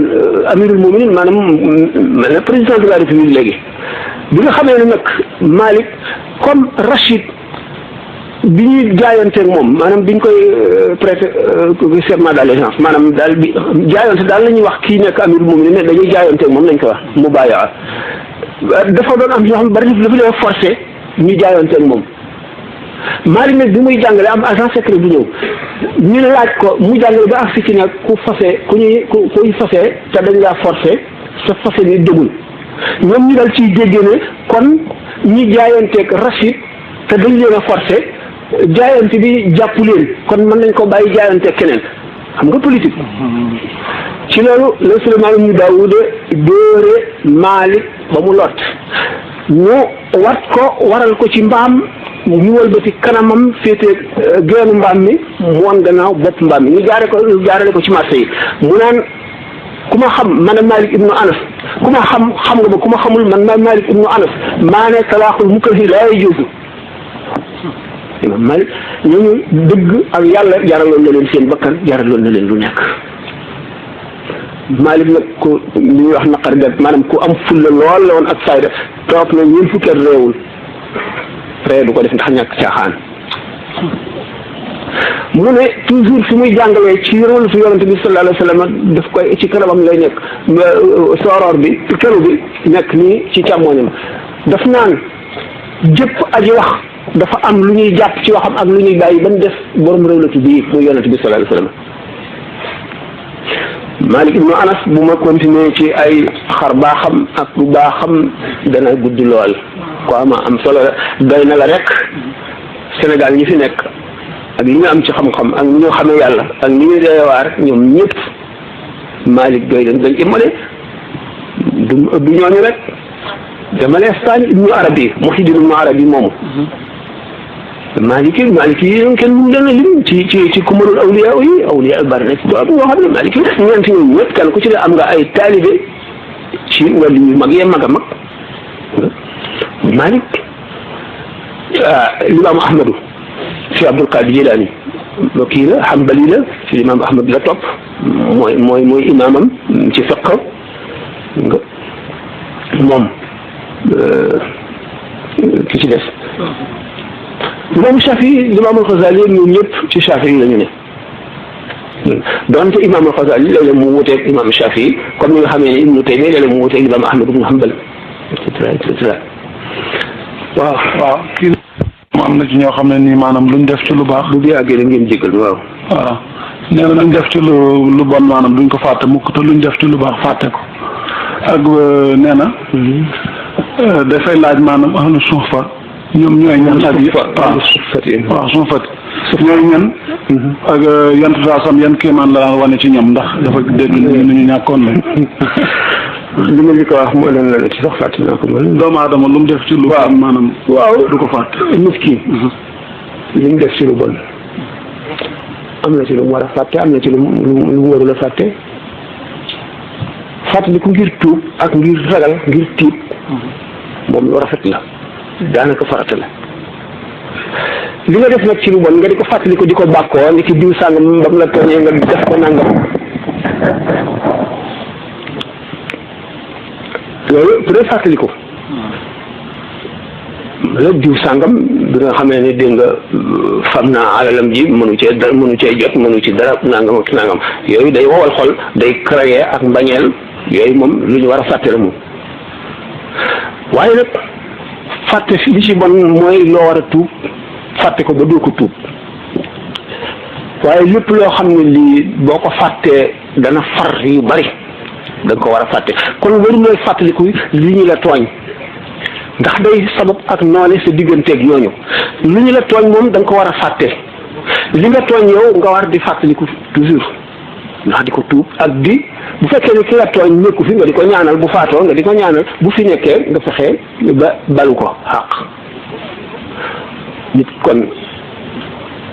amirul muminin maanaam président de la république léegi bi nga xamee ne nag Malik comme Rachid bi ñuy jaayanteeg moom maanaam biñ koy prêter serment d'allégeance maanaam daal bi jaayante daal la ñuy wax kii nekk amirul muminin ne dañuy jaayanteeg moom lañ koy wax mu bàyyi dafa doon am ñoo xam ne bari dafa leen forcé ñu jaayanteeg moom Malik nag bi muy jàngale am agent secret bu ñëw ñu laaj ko mu jàngale ba agsi ci nag kuy fase te dañ laa forcé sa fase ni dëggul ñoom ñu dal ciy déggee ne kon ñi jaayanteeg Rachid te dañ leen a forcé jaayante bi jàpp leen kon mën nañ ko bàyyi jaayanteeg keneen xam nga politique ci loolu la Suleymaan ibn Daawuud dóore Malik ba mu lot ñu waral ko ci mbaam ñu wëlbati kanamam féete geenu mbaam mi mu woon gannaaw bopp mbaam mi ñu jaarale ko ci marché yi mu naan ku ma xam man Malik ibnu Anas ku ma xam nga ba ku ma xamul man Malik ibnu Anas maa ne talaaqul mukrahi laa yajuuzu imam Malik ñooñu dëgg ak yàlla jaraloon na leen seen bakkan jaraloon na leen lu nekk Malik nag ku li ñuy wax naqar det maanaam ku am fulla lool la woon ak fayda toog na ñeen fukki at réewul ree du ko def ndax ñàkk caaxaan mu ne toujours fi muy jàngalee ci rôle fi yonente bi sallallahu alayhi wa sallam daf koy ci kanamam lay nekk sooroor bi kenu bi nekk nii ci càmmooñam daf naan jëpp aji wax dafa am lu ñuy jàpp ci waxam ak lu ñuy bàyyi ba mu def borom réwlatu bii muy yonente bi sallallahu alayhi wa sallam Malik ibnu Anas bu ma continuer ci ay xar baaxam ak bu baaxam dana gudd lool ko am solo doy na la rek Sénégal ñi fi nekk ak li ñu am ci xam-xam ak ñi ñu xamee yàlla ak ñi ñu reewaar ñoom ñëpp Malik doy leen dañ imale du ñooñu rek dama ne Sani ibnu Arabi Muhyiddin ibnu Arabi moomu Maliki yi kenn mun leen a lim ci kumarul awliya bari na ci doom yoo xam ne Maliki ñeent ñoom ñëpp kenn ku ci ne am nga ay taalibe ci wàllu yu mag yee mag a mag Malik Limaamu Ahmadu si Abdul Qadir Jilaani kii la Hanbali la si Limaam Ahmad la topp mooy imaamam ci fiqh nga moom ki ci des Imam Shafi Imam al-Ghazali ñoom ñëpp ci Shafi yi la ñu ne donte Imam al-Ghazali léeg-léeg mu wuteeg Imam Shafi comme ni nga xamee ne Ibnu Taymiya léeg-léeg mu wuteeg Imam Ahmad ibn Hanbal et cetera waaw kii am na ci ñoo xam ne nii maanaam luñ def ci lu baax bu dee àggee da ngeen jégal waaw nee na luñ def ci lu bon maanaam duñ ko fàtte mukk te luñ def ci lu baax fàtte ko ak nee na dafay laaj maanaam ahlu suufa ñoom ñooy ñan ak waaw suufat ñooy ñan ak yan saasam yan kéemaan la daan wane ci ñoom ndax dafa dégg ñu ñàkkoon la li ma li ko wax moo leen la ci sax fàtte naa ko doomu aadama lu mu def ci lu bon maanaam du ko fàtte miskin li mu def ci lu bon am na ci lu mu war a fàtte am na ci lu mu warul a fàtte fàttali ko ngir tuub ak ngir ragal ngir tiit moom lu rafet la daanaka farata la li nga def nag ci lu bon nga di ko fàttali ko di ko bàkkoo ni ki diw sàngam ba mu la tooñee nga def ko nangam loolu peut être fàttali ko la diw sàngam bi nga xamee ne dégg nga fam naa alalam ji mënu cee jot mënu ci dara nangam ak nangam yooyu day wowal xol day créer ak mbañeel yooyu moom lu ñu war a fàtte la moom. waaye nag fàtte fi li ci bon mooy loo war a tuub fàtte ko ba doo ko tuub waaye lépp loo xam ne lii boo ko fàttee dana far yu bari da nga ko war a fàtte kon waru looy fàttaliku li ñu la tooñ ndax day sabab ak noone sa digganteeg ñooñu lu ñu la tooñ moom da nga ko war a fàtte li nga tooñ yow nga war di fàttaliku toujours ndax di ko tuub ak di bu fekkee ne ki la tooñ nekku fi nga di ko ñaanal bu faatoo nga di ko ñaanal bu fi nekkee nga fexee ba balu ko xaq nit kon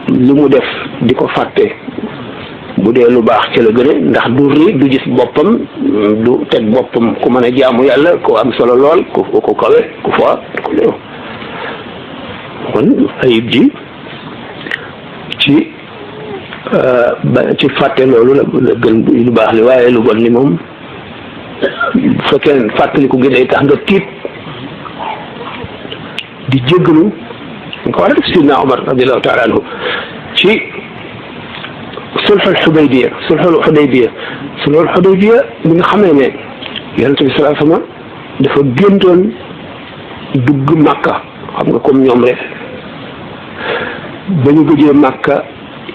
lu mu def di ko fàtte bu dee lu baax ci la gëne ndax du ri du gis boppam du teg boppam ku mën a jaamu yàlla ku am solo lool ku kawe ku foor ku néew kon ayib ji ci fàtte loolu la gën lu baax li waaye lu bon li moom bu fekkee fàttaliku gi day tax nga tiit di jéggalu nga ko war a def sidna Omar radiallahu taala anhu ci sulxul xudaybiya bi nga xamee ne yonent bi salaa sama dafa géntoon dugg Makka xam nga comme ñoom rek ba ñu gëjee Makka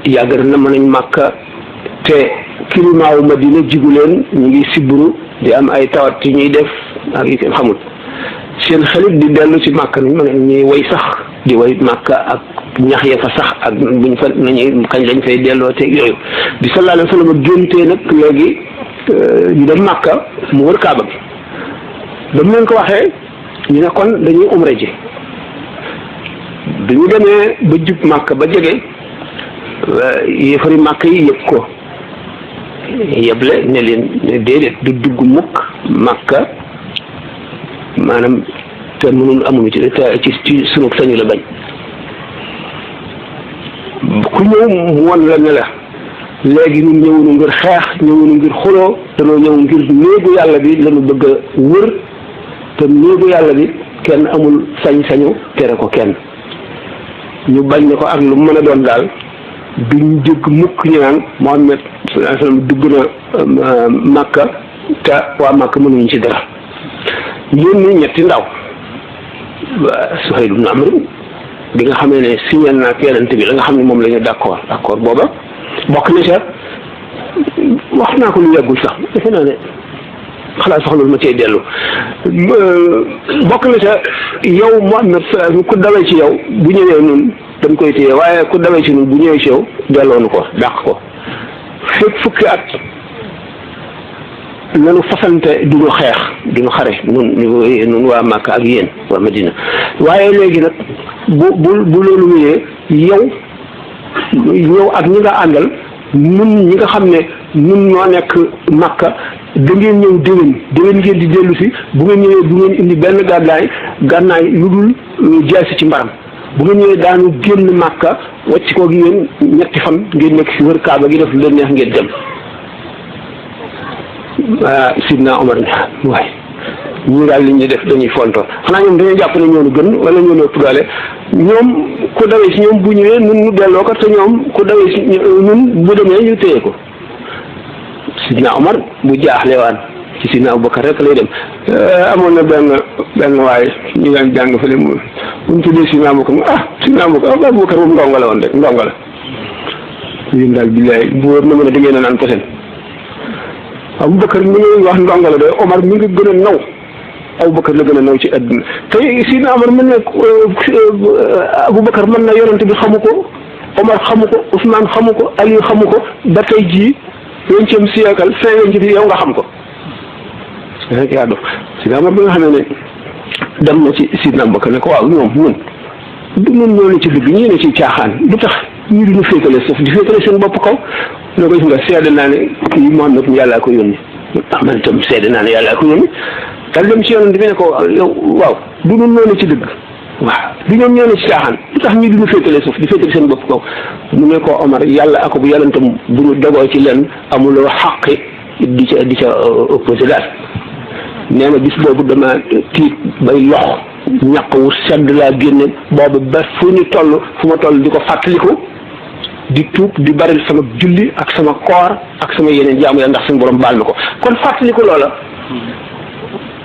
yàgg na mën nañ Makka te climat wu Madina jigu leen ñu ngi sibbiru di am ay tawat yi ñuy def ak yi kenn xamul seen xelit di dellu ci Makka nañ mën ñuy way sax di way Makka ak ñax ya fa sax ak buñ fa nañuy kañ lañ fay delloo te yooyu bi sallallahu alayhi wa sallam géntee nag léegi ñu dem Makka mu wër Kaaba bi ba mu leen ko waxee ñu ne kon dañuy umra ji bi ñu demee ba jub Makka ba jege yéefari Makka yi yëpp ko yeble ne leen ne déedéet du dugg mukk Makka maanaam te mënul amuñu ci sunu sañu la bañ ku ñëw mu won la ne la léegi ñun ñëwunu ngir xeex ñëwunu ngir xuloo danoo ñëw ngir néegu yàlla bi lañu bëgg a wër te néegu yàlla bi kenn amul sañ-sañu tere ko kenn ñu bañ ne ko ak lu mën a doon daal duñ dégg mukk ñu naan Muhammad sallallahu alayhi wasallam dugg na Makka te waa Makka mënuñu ci dara yónni ñetti ndaw Suhayl ibn Amr bi nga xamee ne signal naa ak yonent bi la nga xam ne moom la ñu d'accord booba bokk na ca wax naa ko lu yàggul sax defe naa ne xalaat sax loolu ma cee dellu bokk na ca yow Muhammad ku dawee ci yow bu ñëwee nun dañ koy téye waaye ku dawee ci nun bu ñëwee ci yow delloonu ko dàq ko fépp fukki at nanu fasante duñu xeex duñu xare nun waa Makka ak yéen waa Madina waaye léegi nag bu loolu wéyee yow ak ñi nga àndal nun ñi nga xam ne nun ñoo nekk Makka da ngeen ñëw déwén ngeen di dellu si bu ngeen ñëwee bu ngeen indi benn gànnaay lu dul jaasi ci mbaram bu ngeen ñëwee daanu génn Makka wàcc ko gi yéen ñetti fan ngeen nekk si wër Kaaba gi def lu leen neex ngeen dem Sidna Omar waaye ñii daal li ñuy def dañuy fonto xanaa ñoom dañuy jàpp ne ñoonu gën wala ñoonu ëpp doole ñoom ku dawee si ñoom bu ñëwee nun ñu delloo ko te ñoom ku dawee si nun bu demee ñu téye ko Sidna Omar bu jaaxle waan ci Sidna Abubakar rek lay dem amoon na benn waaye ñu daan jàng fële mu tuddee Sidna Abubakar Sidna Abubakar moom ndongo la woon rek ndongo la yéen daal billaay bu wóor na mën a da ngeen a naan posen Abubakar mi ngi wax ndongo la de Omar mi ngi gën a naw Abubakar la gën a naw ci àdduna te Sidna Omar mën na Abubakar mën na yonent bi xamu ko Omar xamu ko Ousmane xamu ko Aliou xamu ko ba tey jii 20e siècle ci yow nga xam ko rek yaa dof Sidna Omar bi nga xam ne dem na ci Sidna Abubakar ne ko waaw ñun ñoo ne ci dëgg ñii ne ci caaxaan du tax ñii duñu féetale suuf di féetale seen bopp kaw ne ko gis nga seede naa ne kii Muhammad yàllaa ko yónni man itam seede naa ne yàllaa ko yónni dal dem ci yonent bi ne ko yow waaw du ñun ñoo ne ci dëgg waaw du ñoom ñoo ne ci caaxaan du tax ñii duñu féetale suuf di féetale seen bopp kaw mu ne ko Omar yàlla ak bu yàllantam bu ñu dogoo ci leen amuloo xaqi di ca opposé daal nee na bis boobu dama tiit bay lox ñaq wu sedd laa génne boobu ba fu ñu toll fu ma toll di ko fàttaliku di tuub di bari sama julli ak sama koor ak sama yeneen jaamu ya ndax suñu borom baal ma ko kon fàttaliku loola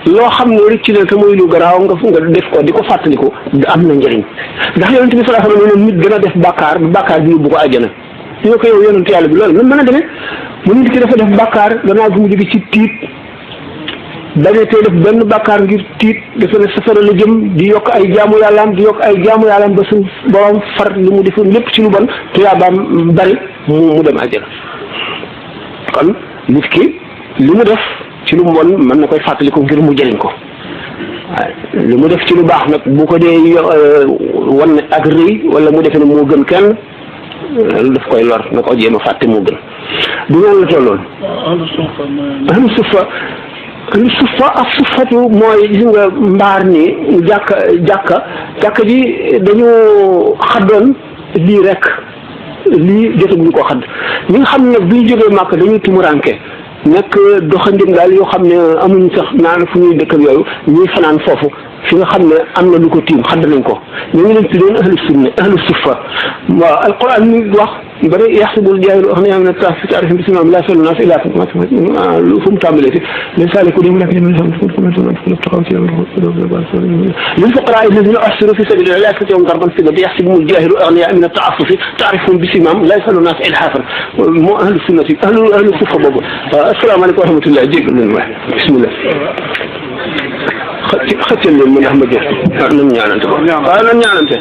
loo xam ne rëcc na te muy lu garaaw nga def ko di ko fàttaliku am na njëriñ ndax yonent bi sallallahu alayhi wa sallam nit dana def bàkkaar bàkkaar bi yóbbu ko àjjana ñu ne ko yow yonent yàlla bi loolu nan mën a demee mu nit ki dafa def bàkkaar gannaaw bi mu jóge ci tiit dañu tey def benn bàkkaar ngir tiit dafa ne safara la jëm di yokk ay jaamu yàllaam ba suñ borom far li mu defoon lépp ci lu bon tuyaabaam bari mu dem àjjana kon nit ki li mu def ci lu mu bon mën na koy fàttaliku ngir mu jëriñ ko waaye li mu def ci lu baax nag bu ko dee wan ak rëy wala mu defee ne moo gën kenn lu daf koy lor na ko jéem a fàtte moo gën du noonu la tolloon ahlu suffa ak suffatu mooy gis nga mbaar ni jàkka ji dañu xaddoon lii rek lii jotaguñu ko xadd ñi nga xam ne nag buy jógee màkk dañuy tumuranke nekk doxandim daal yoo xam ne amuñ sax naan fu ñuy dëkk yooyu ñuy fanaan foofu fi nga xam ne am na lu ko tiim xadd nañ ko ñu ngi leen tuddoon ahlu suffa waaw alquran mi wax bari yaxsibul jaahilu aghniyaa mina t-ta'affuf fi ta'riifihim bi-siimaahum laa yas'aluuna n-naasa illaa fu mu tàmbalee fi lil-fuqaraa'i allaziina uhsiruu fii sabiilillaahi laa yastatii'uuna darban fil ardi yaxsibuhumul jaahilu aghniyaa mina t-ta'affuf ta'riifuhum bi-siimaahum laa yas'aluuna n-naasa ilhaafan moo ahlu sunnati ahlu suffa boobu waaw asalaamaaleykum wa rahmatulah jéggal leen waay bismillah xëccal leen ma ndax ma jëf nan ñaanante ko waaw nan ñaanante